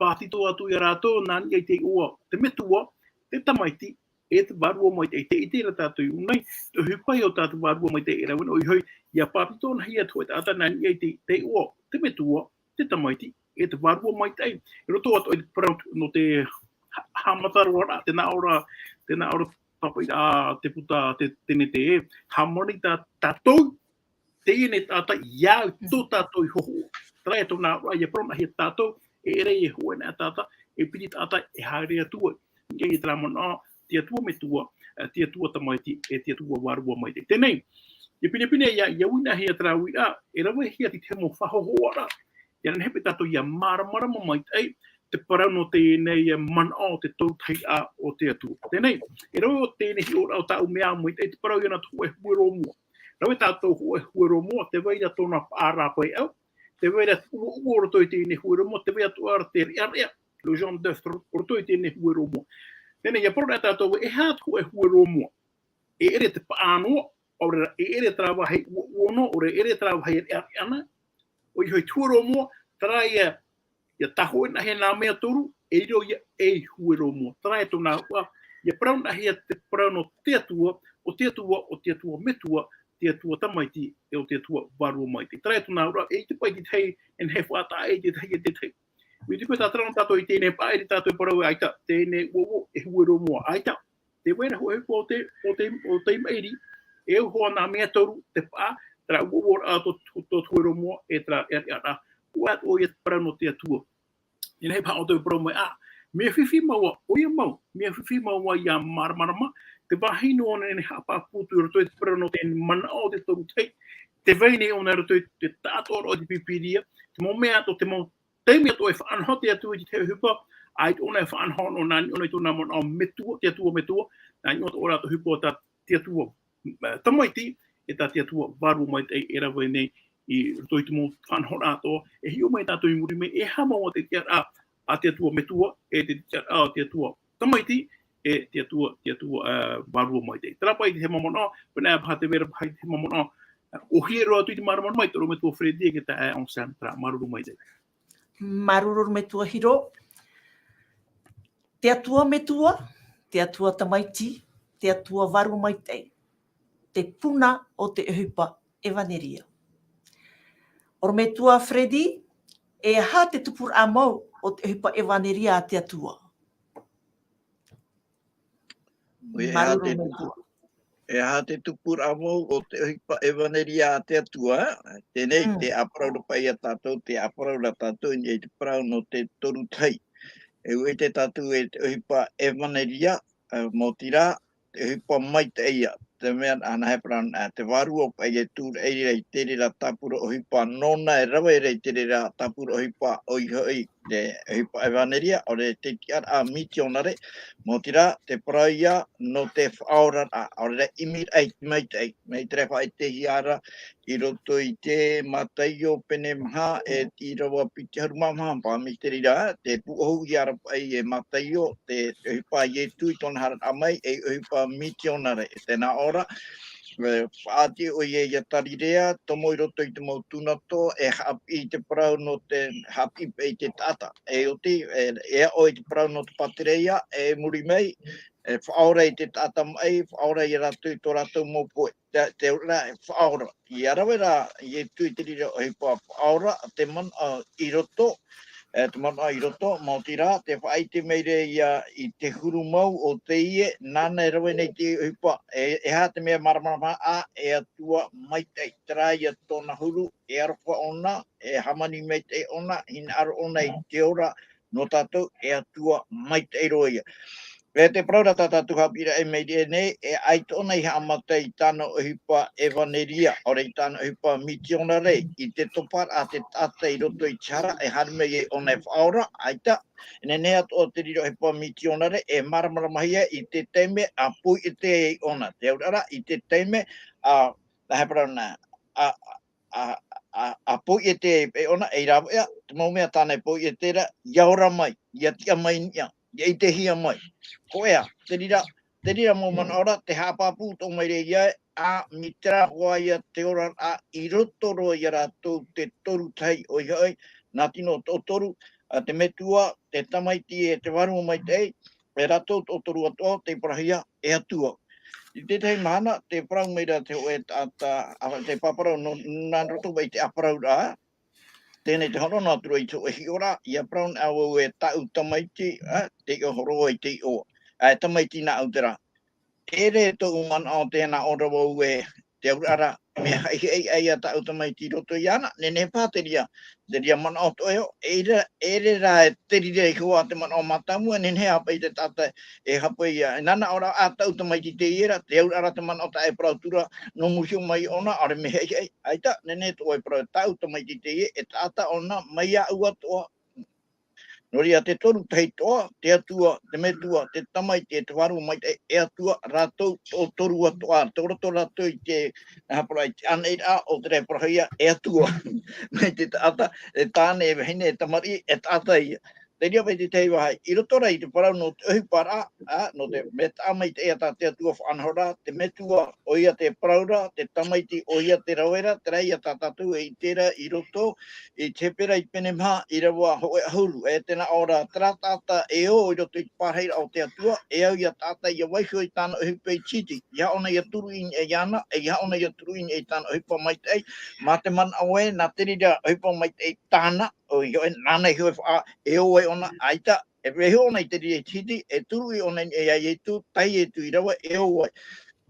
pātito atu ia rātou, nā niʻa i te iʻoa, te Metua, te Tamaiti, e te Vārua Maitaʻi. Tē ʻite ra tātou i ʻō nei, te ʻohipa o tā te Vārua Maitaʻi e rave nei, ʻoia hoʻi, ʻia pātito nāhea te hōʻē taʻata nā niʻa i te, te iʻoa, te Metua, te Tamaiti, e te Vārua Maitaʻi. I roto atoʻa i te parau nō te ha-, haʻamata roa ra, tē nā ʻō ra, tē nā ʻō ra, pāpaʻiraʻa te puta, te, te Trinite, e, hāmani tā, tātou, teie nei taʻata, ʻia au tō tātou i hōhoʻa. Terā e tōna auraʻa, ʻia parau nāhea tātou, e ʻere e hōʻē noa taʻata, e piti taʻata e haere atu ai. ʻIa, i terā manaʻo, te Atua Metua, e, te Atua Tamaiti, e te Atua Vārua Maitaʻi. Teie nei, ʻia pinepine, ʻia, ʻia ui nāhea terā uiraʻa, e ravehia te tahi mau faʻahōhoʻaraʻa. ʻIa nehenehe paʻi tātou ʻia māramarama maitaʻi, te parau nō teie nei manaʻo o te toru tahi o te Atua. Teie nei, e rave ʻo teie nei hiʻoraʻa o tāʻu mea maitaʻi, te parau ïa nā te hōʻē huero moa. Rave tātou hōʻē huero moa, tē vai ra tōna paʻa rāpae ʻau, tē vai ra te ʻuoʻuo roto i teie nei huero moa, tē vai atoʻa ra te reʻareʻa, le jaune d'œuf ro-, roto i teie nei huero moa. Teie nei, ʻia parau ra tātou, e aha te hōʻē huero moa? E ʻere te paʻa noa, ʻaore rā, e ʻere terā vāhi ʻuoʻuo noa, ʻaore e ʻere terā vāhi reʻareʻa noa, ʻoia hoʻi te huero moa, terā ïa, ʻia tāhōʻē nāhea nā mea toru, e riro ïa ei huero moa. Terā e tōna auraʻa, ʻia parau nāhea te parau nō te Atua, ʻo te Atua, ʻo te Atua Metua, te Atua Tamaiti, e ʻo te Atua Vārua Maitaʻi. Terā e tōna auraʻa, e ʻite paʻi i te tahi, e nehenehe e faʻataʻa i te tahi e te tahi. Mai te peu tā terā nō tātou i teie nei paʻi, e tātou parau ē, ʻaita, teie nei ʻuoʻuo, e huero moa, ʻaita. Tē vai ra hōʻē ʻohipa o te, o te, o te maʻiri, e au hoʻi nā mea toru, te paʻa, terā ʻuoʻuoraʻa tō, tō, tō te huero moa, e terā reʻareʻaraʻa, ʻua atoʻa ïa te parau nō te Atua. E nehenehe paha ʻoutou e parau mai, ā, mea fifi mau ā, ʻoia mau, mea fifi mau ā ʻia māramarama, te vāhi noa ʻō nei e haʻapāpū atu i roto i te parau nō te manaʻo o te toru tahi, tē vai nei ʻōna i roto i te taʻatoʻaraʻa o te Pīpīria, te mau mea atoʻa, te mau taime atoʻa e faʻanaho te Atua i te tahi ʻohipa, ʻaita ʻōna e faʻanaho noa nā niʻa ʻōna i tōna manaʻo Metua, te Atua Metua, nā niʻa atoʻa rā te ʻohipa tā te Atua, e, Tamaiti, e tā te Atua Vārua Maitaʻi e rave nei i roto i te mau faʻanahoraʻa atoʻa, e hiʻo mai tātou i muri mai, e aha mau ā te tiʻaraʻa a te Atua Metua, e te tiʻaraʻa a te Atua Tamaiti, e te Atua, te Atua, e, Vārua Maitaʻi. Terā paʻi te mau manaʻo, pēnā paha tē vai ra paha te mau manaʻo, e, ʻōhie roa atu i te māramarama mai, te ʻorometua Freddy, e te taeaʻe Anselme, terā, māuruuru maitaʻi. Māuruuru ʻorometua Hiro. Te Atua Metua, te Atua Tamaiti, te Atua Vārua Maitaʻi, te puna o te ʻohipa ʻevaneria. ʻOrometua Freddy, e aha te tupuraʻa mau o te ʻohipa ʻevaneria a te Atua? E aha te tupu-, e aha te tupuraʻa mau o te ʻohipa ʻevaneria a te Atua? Teie nei, mm, tē ʻāparau ra paʻi ia tātou, tē ʻāparau ra tātou i te parau nō te toru tahi. E ʻua ʻite tātou e te ʻohipa ʻevaneria, ā, maoti rā, te ʻohipa maitaʻi ïa. Te mea, ā, nā hea parau, ā, te Vārua paʻi e tūraʻi ra i te reira tāpura ʻohipa nōna e rave ra i te reira tāpura ʻohipa, ʻoia hoʻi te ʻohipa ʻevaneria, ʻaore te tiʻaraʻa mitionare, maoti rā, te parau ïa nō te faʻaoraraʻa, ʻaore rā ʻimiraʻa i te maitaʻi, mai te reira faʻaʻitehia ra, i roto i te Mataio pene maha e te ʻīrava piti ʻahuru mā maha, paʻi mai te reira, tē pūʻohu ïa ra paʻi e Mataio, te, te ʻohipa a Ietu i tōna haereraʻa mai, ei ʻohipa mitionare, e tē nā ʻō ra, e, faʻaoti ʻoia ia Tarirea, tomo i roto i te mau tūnato, e haʻapiʻi i te parau nō te, haʻapiʻi i te taʻata. E oti, e, e aʻo i te parau nō te pātireia, e muri mai, e faʻaora i te taʻata maʻi, faʻaora ia rātou i tō rātou mau pohe. Te, te ora e faʻaora. ʻIa rave ra Ietu i te reira ʻohipa faʻaora, te manaʻo i roto, e, te manaʻo i roto, maoti rā, te faʻaʻite mai ra ia i te huru mau o teie, nāna e rave nei te ʻohipa, e, e aha te mea māramarama, ā, e Atua maitaʻi, terā ia tōna huru, e aroha ʻōna, e hāmani maitaʻi ʻōna, hinaʻaro ʻōna i te ora nō tātou, e Atua maitaʻi roa ia. E te parau ra tā tātou haʻapiʻiraʻa i maitaʻi nei, e ʻaita ʻōna i haʻamata i tāna ʻohipa ʻevaneria, ʻaore i tāna ʻohipa mitionare, i te topa ra te taʻata i roto i te hara, e haere mai ai ʻōna e faʻaora, ʻaita, e nehenehe atoʻa te reira ʻohipa mitionare, e māramaramahia i te taime a poiete ai ʻōna, te auraʻa ra, i te taime a, nā hea parau nā, a, a, a, a poiete ai ʻōna, ei rāveʻa, te mau mea tāna e poiete ra, ia ora mai, ia tiʻa mai niʻa, ia ʻitehia mai. Hōʻē ā, te reira, te reira mau manaʻo ra, te haʻapāpū atoʻa mai ra ia, ā, mai terā hoʻi ia te oraraʻa i roto roa ia rātou te toru tahi, ʻoia hoʻi, nā tino toʻotoru, ā, te metua, te tamaiti e te vārua maitaʻi, e rātou toʻotoru atoʻa, tei parauhia, e Atua. I te tahi mahana, tē parau mai ra te hōʻē taʻata, ā, te pāparau nō, nā roto mai i te ʻāparauraʻa, teie nei te hōroʻa atu ra i te hōʻē hiʻoraʻa, ʻia parau nei au e tāʻu tamaiti, ā, tei hōroʻa i te iʻoa. Ā, e tamaiti nāʻu terā. E ʻere tōʻu manaʻo tē nā ʻō ra vau e te auraʻa ra, mea haʻihaʻi ʻai ia tāʻu tamaiti i roto iāna, nehenehe paha te reira, te reira manaʻo atoʻa e ʻō, e ʻere, e ʻere rā e te reira iho ā te manaʻo mātāmua, nehenehe e haʻapaʻo te taʻata, e haʻapaʻo ia, e nāna ʻō ra, ā, tāʻu tamaiti teie ra, te auraʻa ra te manaʻo tā e parau atu ra, nō muri iho mai ʻōna, ʻaore mea haʻihaʻi, ʻaita, nehenehe atoʻa e parau, tāʻu tamaiti teie, e taʻata ʻōna, mai iāʻu atoʻa, Nō reira, te toru tahi atoʻa, te Atua, te Metua, te Tamaiti, e te Vārua Maitaʻi, e Atua, rātou, toʻotoru atoʻa, tō roto rātou i te, nā hea parau, i te ʻānaʻiraʻa o te reira e parauhia, e Atua. Mai te taʻata, e tāne, e vahine, e tamariʻi, e taʻata ia. Te reira mai te tahi vāhi, i roto rā i te parau nō te ʻohiparaʻa, ā, nō te mea taʻa maitaʻi tā te Atua faʻanahoraʻa, te Metua, ʻoia te parau ra, te Tamaiti, ʻoia te rave ra, terā ia tā tātou e ʻite ra i roto i te Hepera i te pene maha, ʻīrava hōʻē ʻahuru, e tē nā ʻō ra, terā taʻata e ō i roto i te pārahiraʻa o te Atua, e au ia taʻata ʻia vaiiho i tāna ʻohipa i te hiti, ʻeiaha ʻōna ʻia turuʻi i niʻa iāna, ʻeiaha ʻōna ʻia turuʻi i niʻa i tāna ʻohipa maitaʻi, mā te manaʻo ē, nā te reira ʻohipa maitaʻi tāna, ʻoia hoʻi, nāna iho e faʻa-, e ō ai ʻōna, ʻaita, e vaiiho ʻōna i te reira i te hiti, e turuʻi ʻōna i niʻa iā Ietu, tae Ietu i rave, e ō ai.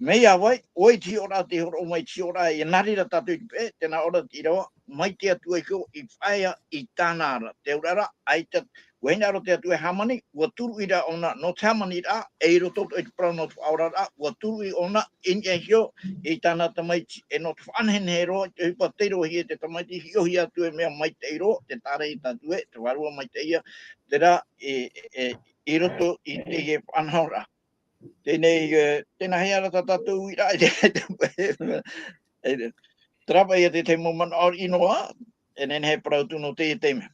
Mai iā vai, ʻoia te hiʻoraʻa tei hōroʻa mai, te hiʻoraʻa, e nā reira tātou i te peʻe, tē nā ʻō ra te ʻīrava, mai te Atua iho, i faʻaea i tāna ra. Te auraʻa ra, ʻaita, ʻua hinaʻaro te Atua e hāmani, ʻua turuʻi rā ʻōna, nō te hāmaniraʻa, e i roto i te parau nō te faʻaoraraʻa, ʻua turuʻi ʻōna, i niʻa iho, i tāna Tamaiti, e nō te faʻanehenehe roa, te ʻohipa tei roaʻhia e te Tamaiti, hiʻohia atu e mea maitaʻi roa, te tāraʻi tātou ē, te Vārua Maitaʻi ia, terā, e, e, i roto i teie faʻanahoraʻa. Teie nei, e, tēnā hea rā tā tātou uiraʻa, e, e, terā paʻi ia te tahi mau manaʻo ʻino ā, e nehenehe e parau atu nō teie taime.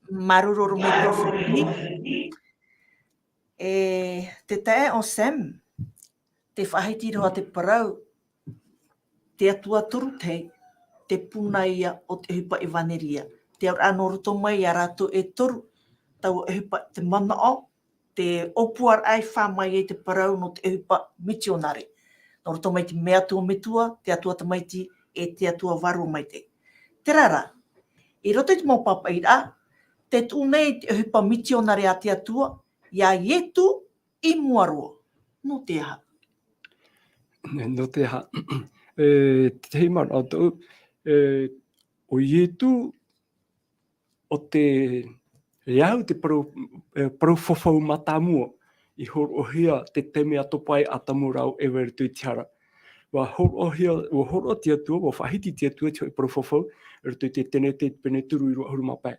Māuruuru mai Prophet Lee. E, te taeaʻe ʻo Sam, tē faʻahiti ra te parau, te Atua toru tahi, te puna ia o te ʻohipa ʻevaneria. Te auraʻa nō roto mai iā rātou e toru, taua ʻohipa, te manaʻo, te ʻōpuaraʻa e fā mai ai te parau nō te ʻohipa mitionare. Nō roto mai te Metua, Metua, te Atua Tamaiti, e te Atua Vārua Maitaʻi. Terā rā, i roto i te mau pāpaʻiraʻa, tē tuʻu nei te ʻohipa mitionare a te Atua, iā Ietu i mua roa. Nō te aha? Nō te aha? E, te tahi manaʻo tōʻu, e, ʻo Ietu, ʻo te, e au te parau, e, parau fafau mātāmua, i hōroʻahia te taime a topa ai ʻo Atamu rāua ʻo Eva i roto i te hara. ʻUa hōroʻahia, ʻua hōroʻa te Atua, ʻua faʻahiti te Atua te hōʻē parau fafau, i roto i te Tenete, pene toru, ʻīrava ʻahuru mā pae.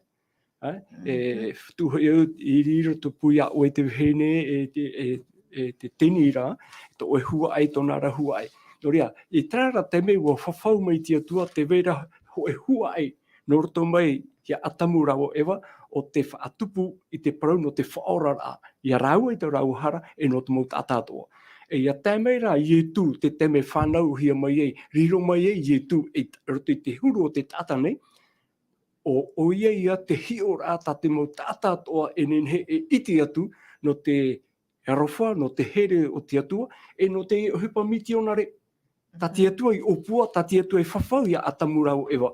Ā, e, Mhm. Tuʻu hoʻi au, i riro tō pū iā ʻoe te vahine, e, e, e, e te teinirā, tō ʻoe huaʻai, tōna ra huaʻai. Nō reira, i terā rā taime ʻua fafau mai te Atua, tē vai ra hōʻē huaʻai, nō roto mai iā Atamu rāua ʻo Eva, ʻo te faʻatupu i te parau nō te faʻaoraraʻa, iā rāua i tō rāua hara, e nō te mau taʻata atoʻa. E ʻia tae mai rā Ietu, te taime fānauhia mai ai, riro mai ai Ietu, i roto i te huru o te taʻata nei, ʻo, ʻoia ia te hiʻoraʻa tā te mau taʻata atoʻa e nehenehe e ʻite atu, nō te aroha, nō te here o te Atua, e nō te ʻohipa mitionare. Tā te Atua i ʻōpua, tā te Atua i fafau iā Atamu rāua ʻo Eva.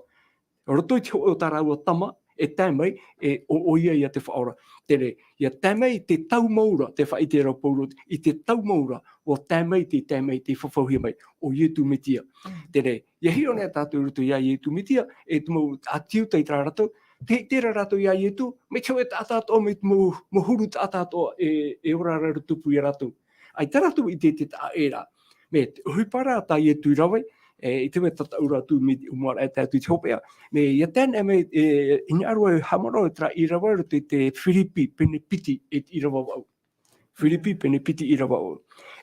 Roto i te hōʻē o tā rāua tama, e tae mai, e, ʻo, ʻo ia ia te Faʻaora. Terā, ia tae mai te tau mau ra, tē faʻaʻite ra Pauro, i te tau mau ra, ʻua tae mai te, tae mai te fafauhia mai, ʻo Ietu Metia. Mm. Terā, ia hiʻo nei tātou i roto ia Ietu Metia, e te mau ʻĀti Iuta i terā rātou, tē, terā rātou ia Ietu, mai te hōʻē taʻata atoʻa, mai te mau, mau huru taʻata atoʻa, e, e ora ra i tupu ia rātou. ʻAita rātou i te, te taʻa ʻē ra. Mea, te ʻohipa ra tā Ietu i rave, e, i te mea tataʻu ra atu, mea ʻōmuaraʻa atu i te hopeʻa. Mea, ia tae noa mai, e, hinaʻaro e haʻamanaʻo terā ʻīrava i roto i te Firipi, pene piti, e te ʻīrava vaʻu. Firipi, pene piti, ʻīrava vaʻu.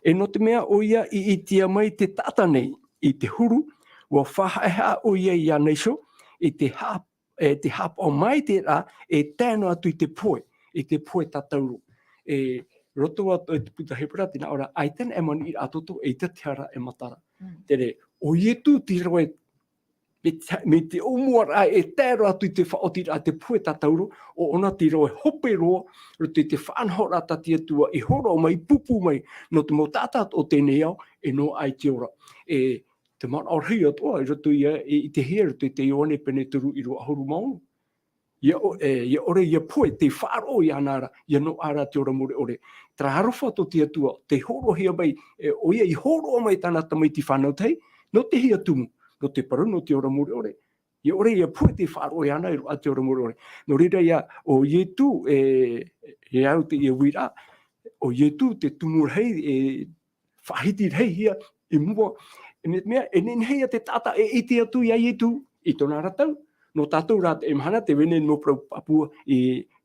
E nō te mea ʻoia i ʻitea mai te taʻata nei, i te huru, ʻua faʻahaʻehaʻa ʻoia iāna iho, i te haʻa-, e, te haʻapaʻo maitaʻi ra, e tae noa atu i te pohe, i te pohe tātauro. E, roto atu i te puta Hebera, tē nā ʻō ra, ʻaita e maniʻiraʻa atoʻa, ʻeita te hara e matara. Mm. Terā, ʻo Ietu te rave, mea te, mea te ʻōmuaraʻa e tae roa atu i te faʻaotiraʻa te pohe tātauro, ʻo ʻōna te rave hope roa, roto i te faʻanahoraʻa tā te Atua i hōroʻa mai, pūpū mai, nō te mau taʻata o teie nei ao, e noaʻa i te ora. E, te manaʻo rahi atoʻa, i roto ia, i, i te hia, i roto i te Ioane pene toru ʻīrava ʻahuru mā ono. Ia ʻo-, e, ia ʻore ia pohe tē faʻaroʻo iāna ra, ia noaʻa ra te ora mure ʻore. Terā aroha tō te Atua, tē hōroʻahia mai, e, ʻoia i hōroʻa mai tāna tamaiti fānau tahi, nō te hia tumu, nō te parau, nō te ora mure ʻore. Ia ʻore ia pohe tē faʻaroʻo iāna i roaʻa te ora mure ʻore. Nō reira ia, ʻo Ietu, e, e au teie uiraʻa, ʻo Ietu te tumu rahi, e, faʻahiti rahi hia i mua, e mea, mea, e nehenehe ia te taʻata e ʻite atu ia Ietu i tōna ra tau. Nō tātou rā, e mahana, tē vai nei mau parau pāpū i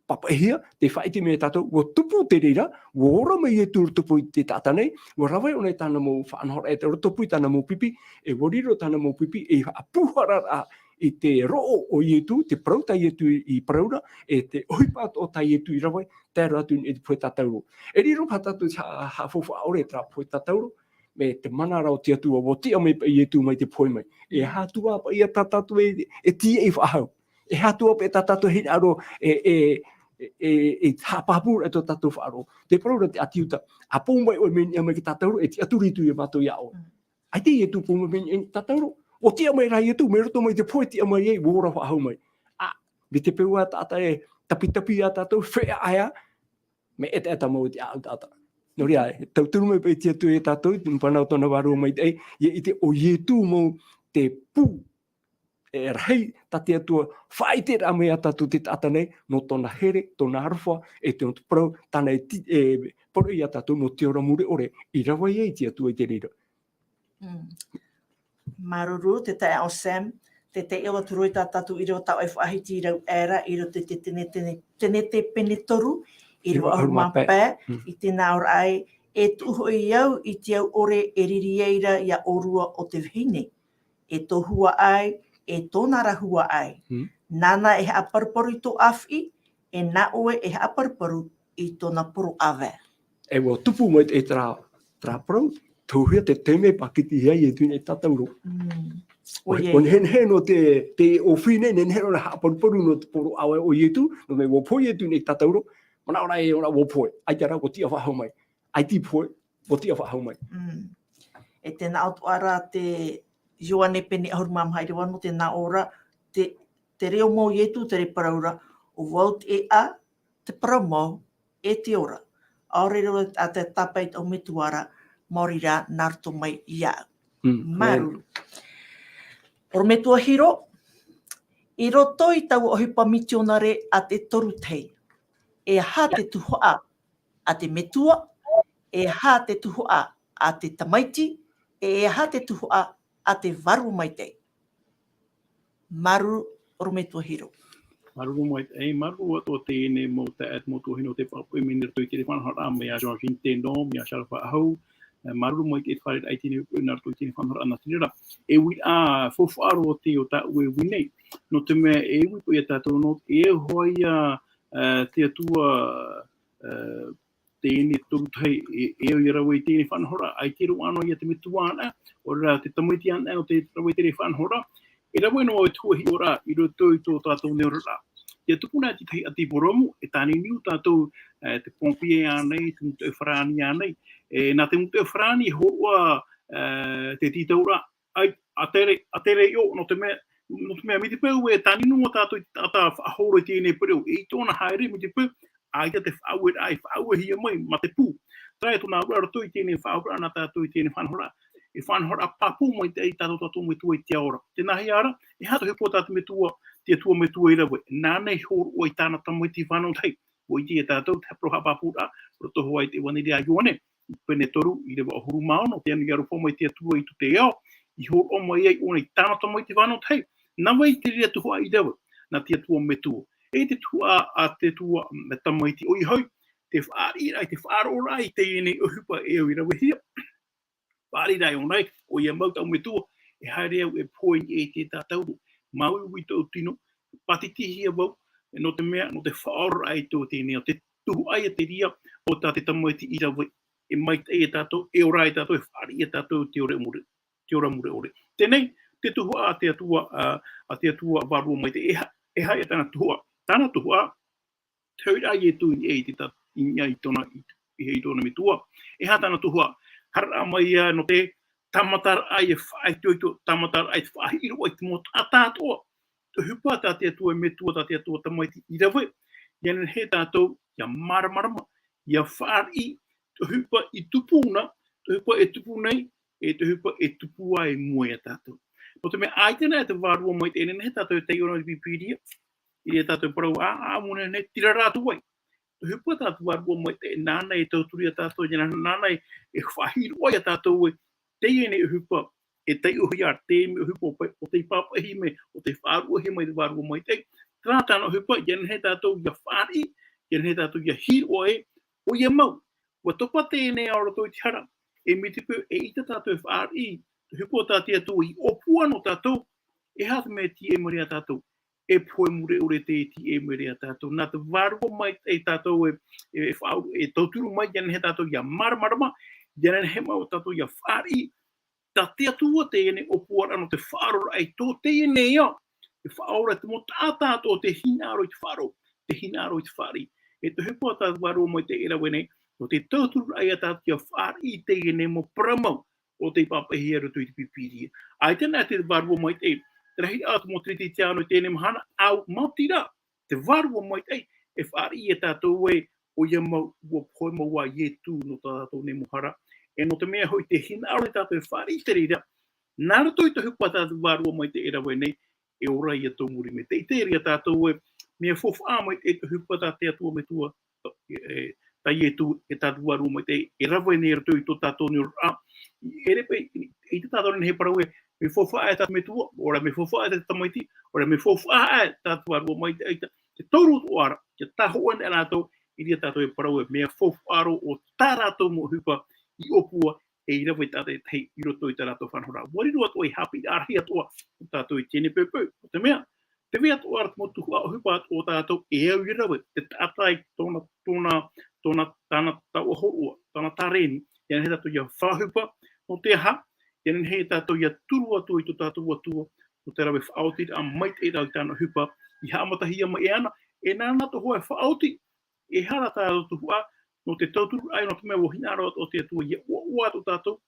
pāpaʻihia, tē faʻaʻite mai ia tātou, ʻua tupu te reira, ʻua ora mai Ietu i rotopū i te taʻata nei, ʻua rave ʻōna i tāna mau faʻanahoraʻa, e rotopū i tāna mau pipi, e ʻua riro tāna mau pipi, e haʻapūhara ra i te roʻo o Ietu, te parau tā Ietu i, i parau ra, e te ʻohipa atoʻa tā Ietu i rave, tae roa atu i te pohe tātauro. E riro paha tātou ha-, haʻafaufaʻa ʻore terā pohe tātauro, mea te mana ra o te Atua, ʻua tiʻa mai paʻi Ietu mai te pohe mai. E aha atu ā paʻi ia tā tātou e, e tīaʻi faʻahou. E aha atu ā paʻi tā tātou e hinaʻaro e, e, e, e, e haʻapāpū ra tō tātou faʻaroʻo. Tē parau ra te ʻĀti Iuta, ʻa pou mai ʻoe mea niʻa mai i te tātauro, e tiʻaturi atu ia mātou iā ʻoe. Mm. ʻAita Ietu pou mai mea niʻa i te tātauro. ʻUa tiʻa mai rā Ietu, mai roto mai te pohe tiʻa mai ai, ʻua ora faʻahou mai. ʻĀ, mai te peu ā taʻata e tapitapi ia tātou, feʻaʻa ā, mea ʻetaʻeta mau te ʻāʻau taʻata. Nō reira, e tauturu mai paʻi te Atua ia tātou, i te mana o tōna Vārua Maitaʻi, ʻia ʻite ʻo Ietu mau te pū, e, rahi tā te Atua, faʻaʻite ra mai ia tātou te taʻata nei, nō tōna here, tōna aroha, e te, te parau, tāna e ti-, e, parau ia tātou, nō te ora mure ʻore, i rave ai te Atua i te reira. Mm. Māuruuru, te taeaʻe Sam, te taeaʻe atu roa i tā tātou ʻīrava tau e faʻahiti i rau aʻera, i roto i te Tenete, Tenete, Tenete pene toru, ʻīrava ʻahuru mā pae, mm, i te nā ʻō ra ai, e tuʻu hoʻi au i te au ʻore e riri ai ra ia ʻōrua o te vahine. E tō huaʻai, e tōna ra huaʻai. Mm. Nāna e haʻaparuparu i tō ʻāfiʻi, e nā ʻoe e haʻaparuparu i tōna poro ʻāvae. E ʻua tupu mai te, e terā, terā parau, tauhia te taime e pākiti ai e tū nei tātauro. Mm. ʻO, ʻoia, ʻo nehenehe nō te, te ʻōfī nei, nehenehe nō haʻaparuparu nō te poro ʻāvae o Ietu, nō te mea ʻua pohe Ietu nei tātauro, manaʻo rā e ʻōna ʻua pohe, ʻaita rā ʻua tiʻa faʻahou mai, ʻaita i pohe, ʻua tiʻa faʻahou mai. Mm. E tē nā ʻō atoʻa ra te Ioane pene ʻahuru mā maha ʻīrava ono, tē nā ʻō ra, te, te reo mau Ietu, te reo parau ra, ʻo vau te ʻēʻa, te parau mau, e te ora. ʻAore roa ā te tāpae i tō Metua ra, maori rā nā roto mai iāʻu. Mm, māuruuru. Orometua Hiro, i roto i taua ʻohipa mitionare a te toru tahi, e aha te tuhaʻa a te Metua, e aha te tuhaʻa a te Tamaiti, e aha te tuhaʻa a te Vārua Maitaʻi? Māuruuru, Orometua Hiro. Māuruuru maitaʻi, māuruuru atoʻa teie nei mau taeaʻe, mau tuahine o tei pāpū mai nei i roto i teie faʻanahoraʻa mai iā Georgine Teno, mai iā Charles Faʻahou. E, māuruuru maitaʻi te fārereiraʻa i teie nei, nā roto i teie faʻanahoraʻa nā te reira. E uiraʻa faufaʻa roa teie o tāʻu e ui nei. Nō te mea e ui paʻi ia tātou nō, e au hoʻi ia, e, te Atua, e, teie nei toru tahi, e, e au ia rave i teie nei faʻanahoraʻa, ʻaita e roaʻa noa ia te Metua anaʻe, ʻaore rā te Tamaiti anaʻe, nō te rave i teie nei faʻanahoraʻa, e rave noa ʻoe i te hua hiʻoraʻa i roto i tō tātou nei oraraʻa. ʻIa tupu na te tahi ʻati purōmu, e tāniniu tātou, e, te pompier ānei, te mūtoʻi farāni ānei, e, nā te mūtoʻi farāni e hōroʻa, e, te tītauraʻa, ʻaita, ʻa tere, ʻa tere i ʻō, nō te mea, Nō te mea, mai te peu e tāninu ā tātou i te taʻata faʻahoro i teie nei pereʻoʻo, e ʻite ʻōna haere, mai te peu, ʻaita te faʻaueraʻa e faʻauehia mai, mā te pū. Terā e tōna auraʻa roto i teie nei faʻaauraʻa nā tātou i teie nei faʻanahoraʻa. E faʻanahoraʻa pāpū maitaʻi tātou, tātou metua i te ao ra. Tē nā hea ra, e aha te ʻohipa tā te metua, te Atua metua i rave. Nāna i hōroʻa i tāna tamaiti fānau tahi. ʻUa ʻite ia tātou, te parau haʻapāpūraʻa, roto hoʻi i te ʻEvaneria a Ioane, pene toru, ʻīrava ʻahuru mā ono, tē ani aroha mai te Atua i tō te ao, i hōroʻa mai ai ʻōna i tāna tamaiti fānau tahi. Nā vai te reira tuhaʻa i rave, nā te Atua metua. E te tuhaʻa a te Atua, mm, tamaiti ʻoia hoʻi, te faʻariʻiraʻa, te faʻaroʻoraʻa i teie nei ʻohipa e au i ravehia. Faʻariʻiraʻa ʻōna ē, ʻoia mau tāʻu metua, e haere au e pohe i niʻa i te tātauro. Māuiui tōʻu tino, pātitihia vau, nō te mea, nō te faʻaoraraʻa i tō teie nei ao, te tuhaʻa ia te reira o tā te tamaiti i rave, e maitaʻi ia tātou, e ora ia tātou, e faʻariʻi ia tātou i te ora mure, te ora mure ʻore. Teie nei, te tuhaʻa a te Atua, a, a te Atua vārua maitaʻi, e aha, e aha ia tāna tuhaʻa, tāna tuhaʻa, te hoʻiraʻa a Ietu i niʻa i te ta-, i niʻa i tōna, i, i, i tōna metua. E aha tāna tuhaʻa, haereraʻa mai ia nō te tāmataraʻa i te faʻaitoito, tāmataraʻa i te faʻahiʻo roa i te mau taʻata atoʻa. Te ʻohipa tā te Atua metua, tā te Atua tamaiti i rave, ʻia nehenehe tātou, ʻia māramarama, ʻia fāriʻi, te ʻohipa i tupu na, te ʻohipa e tupu nei, e te ʻohipa e tupu ai i mua ia tātou. Nō te mea ʻaita na te Vārua Maitaʻi e nehenehe tātou e taiʻo noa i te Pīpīria, i reira tātou e parau, ā, ā, ʻamu nehenehe, tīrara atu ai. Te ʻohipa tā te Vārua Maitaʻi, nāna e tauturu ia tātou, nāna, nāna e, e faʻahiʻo roa ia tātou ē, teie nei ʻohipa, e taiʻohia ra, teie nei ʻohipa ʻo pē-, ʻo tei pāpaʻihia mai, ʻo tei faʻaruʻehia mai te Vārua Maitaʻi. Terā tāna ʻohipa, ʻia nehenehe tātou ʻia fāriʻi, ʻia nehenehe tātou ʻia hiʻo ē, ʻoia mau, ʻua topa teie nei ao roto i te hara, e mai te peu e ʻita tātou e fāriʻi, te ʻohipa tā te Atua i ʻōpua nō tātou, e aha te mea e tīaʻi mai ra ia tātou, e pohe mure ʻore te tīaʻi mai ra ia tātou. Nā te Vārua Maitaʻi tātou e, e, e faʻa-, e tauturu mai, ʻia nehenehe tātou ʻia māramarama, ʻia nehenehe mau tātou ʻia fāriʻi, tā te Atua teie nei ʻōpuaraʻa nō te faʻaoraraʻa i tō teie nei ao, e faʻaora te mau taʻata atoʻa, te hinaʻaro i te faʻaroʻo, te hinaʻaro i te fāriʻi. E te ʻohipa tā te Vārua Maitaʻi e rave nei, nō te tautururaʻa ia tātou ʻia fāriʻi i teie nei mau parau mau, ʻo tei pāpaʻihia i roto i te Pīpīria. ʻAita na te Vārua Maitaʻi, te rahi o te mau Kerisetiano i teie nei mahana, ʻaita, maoti rā, te Vārua Maitaʻi, e fāriʻi ia tātou ē, ʻoia mau, ʻua pohe mau ā Ietu nō tā tātou nei mau hara. E nō te mea hoʻi te hinaʻaro ia tātou e fāriʻi i te reira, nā roto i te ʻohipa tā te Vārua Maitaʻi e rave nei, e ora ia tō muri mai. Tē ʻite ra ia tātou ē, mea faufaʻa maitaʻi te ʻohipa tā te Atua Metua, e, e, tā Ietu, e tā te Vārua Maitaʻi, e rave nei i roto i tō tātou nei oraraʻa. E ʻere paʻi, e, e ʻite tātou nei he parau ē, mea faufaʻa e tā te Metua, ʻaore rā mea faufaʻa e tā te Tamaiti, ʻaore rā mea faufaʻa e tā te Vārua Maitaʻi, te toru atoʻa ra, ʻia tāhōʻē ana tātou, i reira tātou e parau ē, mea faufaʻa roa ʻo tā rātou mau ʻohipa i ʻōpua, e i rave tātaʻitahi i roto i tā rātou faʻanahoraʻa. ʻUa riro atoʻa ei haʻapiʻiraʻa rahi atoʻa, ʻo tātou i teie nei poʻipoʻi, ʻo te mea, tē vai atoʻa ra te mau tuhaʻa ʻohipa atoʻa o tātou e au i rave, te taʻata i tōna, tōna, tōna, tāna taoʻa hōroʻa, tāna tāreni, ʻia nehenehe tātou ʻia faʻaʻohipa, nō te aha, ʻia nehenehe tātou ʻia turu atu i tō tātou Atua, nō te rave faʻaotiraʻa maitaʻi rā i tāna ʻohipa, i haʻamatahia mai e ana, e nāna atoʻa hoʻi e faʻaoti, e aha rā tā rātou tuhaʻa, nō te tautururaʻa, nō te mea ʻua hinaʻaro atoʻa te Atua ʻia ʻoaʻoa atoʻa tātou,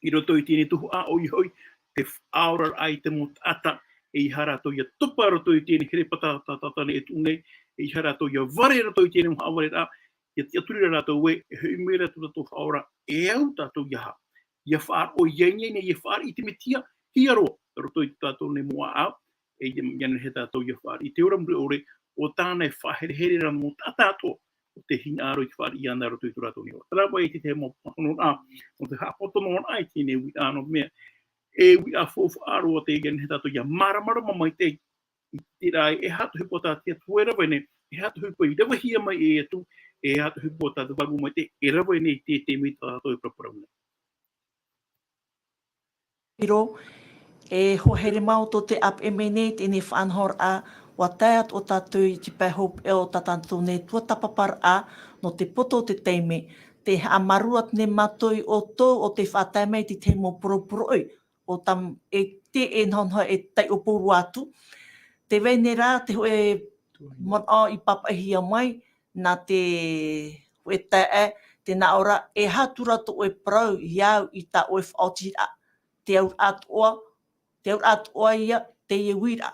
i roto i teie nei tuhaʻa, ʻoia hoʻi, te faʻaoraraʻa i te mau taʻata, e ʻeiaha rātou ʻia topa i roto i teie nei herepata tā, tā, tā tātou nei e tuʻu nei, e ʻeiaha rātou ʻia vare i roto i teie nei mau haʻavareraʻa, ʻia tiʻaturi ra rātou ē, e hoʻi mai ra tō tātou Faʻaora, e au tātou ʻia aha, ʻia faʻaroʻo i niʻa nei, ʻia fāriʻi i te Mesia, hia roa, i roto i tō tātou nei mau ʻāʻau, e ʻia, ʻia nehenehe tātou ʻia fāriʻi i te ora mure ʻore, ʻo tāna e faʻaherehere ra mau taʻata atoʻa, ʻo tē hinaʻaro i te fāriʻi iāna i roto i tō rātou nei ora. Terā paʻi te tahi mau pāhonoraʻa, nō te haʻapoto noa ra i teie nei uiraʻa, nō te mea, e uiraʻa faufaʻa roa teie, ʻia nehenehe tātou ʻia māramarama maitaʻi i terā, e aha te ʻohipa tā te Atua e rave nei, e aha te ʻohipa i ravehia mai e Ietu, e aha te ʻohipa tā te Vārua Maitaʻi e rave nei i teie taime tā tātou e paraparau nei. Piro, e hoa here mau tō te ʻāpeʻe mai nei, teie nei faʻanahoraʻa, ʻua tae atu ā tātou i te pae hopeʻa o tā tātou nei tuatāpaparaʻa, nō te poto o te taime, tē haʻamāuruuru atu nei mātou ia ʻoutou ʻo tē faʻatae mai i te tahi mau poroporoʻi, ʻo tam-, e te, e nohonoho e taiʻo pauroa atu. Tē vai nei rā te hōʻē manaʻo i pāpaʻihia mai, nā te hōʻē taeaʻe, tē nā ʻō ra, e aha atu rā tō ʻoe parau ia au i tā ʻoe faʻaotiraʻa, te auraʻa atoʻa, te auraʻa atoʻa ia, teie uiraʻa.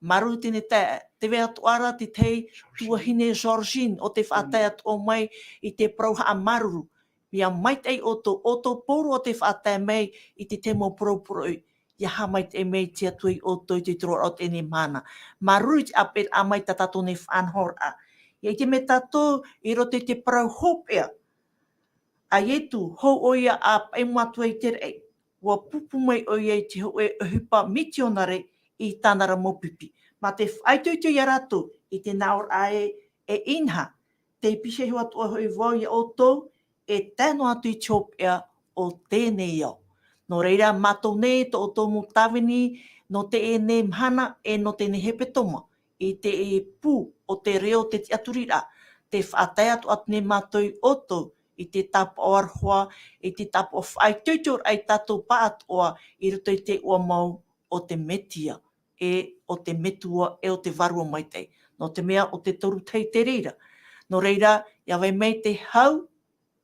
Māuruuru teie nei taeaʻe, tē vai atoʻa ra te tahi tuahine Georgine ʻo tē faʻatae atoʻa mai i te parau haʻamāuruuru. Mea maitaʻi ʻoutou, ʻoutou pauroa tē faʻatae mai i te tahi mau poroporoʻi, ʻia haʻamaitaʻi mai te Atua ia ʻoutou i te roaraʻa o teie nei mahana. Māuruuru i te ʻāpeʻeraʻa mai tā tātou nei faʻanahoraʻa. ʻIa ʻite mai tātou i roto i te parau hopeʻa a Ietu, hou ʻoia ʻa paʻi mau atu ai i te raʻi, ʻua pūpū mai ʻoia i te hōʻē ʻohipa mitionare i tāna ra mau pipi. Mā te faʻaitoito ia rātou i te nāʻōraʻa ē, e inaha, tē pīhaʻi iho atoʻa hoʻi vau ia ʻoutou, e tae noa atu i te hopeʻa o teie nei ao. Nō reira, mātou nei, tō ʻoutou mau tāvini, nō teie nei mahana, e nō teie nei hepetoma, i te pū o te reo, te tiʻaturiraʻa, tē faʻatae atu, atu nei mātou ia ʻoutou i te tāpaʻo aroha, i te tāpaʻo faʻaitoitoraʻa ia tātou pāʻātoʻa i roto i te iʻoa mau o te Mesia, e o te Metua, e o te Vārua Maitaʻi. Nō te mea ʻo te Toru Tahi te reira. Nō reira, ʻia vai mai te hau,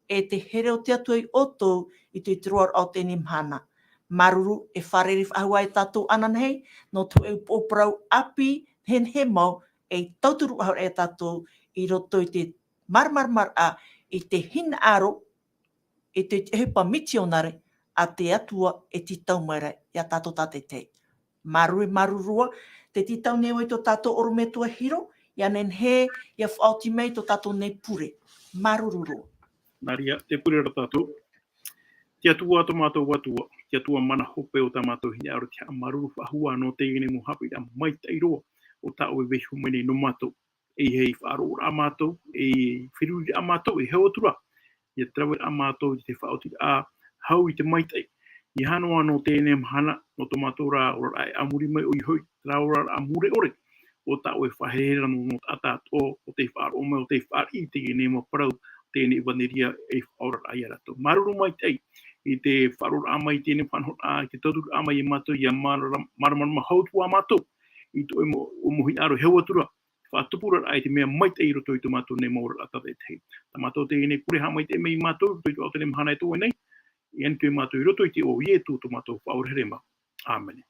e te here o te Atua ia ʻoutou i te, i te roaraʻa o teie nei mahana. Māuruuru, e fārerei faʻahou ā tātou ananahi, nō te hōʻē upoʻo parau ʻāpī, nehenehe mau, e tauturu faʻahou ra ia tātou i roto i te māramaramaraʻa, i te hinaʻaro, i te, te ʻohipa mitionare a te Atua e tītau mai ra ia tātou tātaʻitahi. Māuruuru, māuruuru roa, tē tītau nei vau i tō tātou ʻorometua Hiro, ʻia nehenehe ʻia faʻaoti mai tō tātou nei pure. Māuruuru roa. Nā reira, tē pure ra tātou. Te Atua, tō mātou Atua, te Atua mana hope, ʻo tā mātou hinaʻaro, te haʻamāuruuru faʻahou nō teie nei mau haʻapiʻiraʻa maitaʻi roa, ʻo tā ʻoe e vaiiho mai nei nō mātou. ʻEiaha e faʻaroʻoraʻa mātou, e feruriraʻa mātou, e hau atu ra, ʻia raveraʻa mātou i te faʻaotiraʻa hau i te maitaʻi. ʻEiaha noa nō teie nei mahana, nō tō mātou ra oraraʻa e a muri mai, ʻoia hoʻi, terā oraraʻa mure ʻore, ʻo tā ʻoe e faʻaherehere ra nō, nō taʻata atoʻa, ʻo tē faʻaroʻo mai, ʻo tē faʻariʻi i teie nei mau parau, teie nei ʻevaneria e faʻaoraraʻa ia rātou. Māuruuru maitaʻi, i te faʻaroʻoraʻa mai i teie nei faʻanahoraʻa, i te tauturu mai ia mātou, ʻia māra-, māramarama hau atu ā mātou, i tō ʻoe mau, ʻoe mau hinaʻaro e hau atu ra, faʻatupuraʻa i te mea maitaʻi i roto i tō mātou nei mau oraraʻa tātaʻitahi. Tā mātou teie nei pure haʻamaitaʻi mai ia mātou, i roto i tō ʻoutou nei mahana e toʻo nei, e ani atu ia mātou i roto i te iʻoa o Ietu tō mātou Faʻaora Here Mau. ʻĀmene.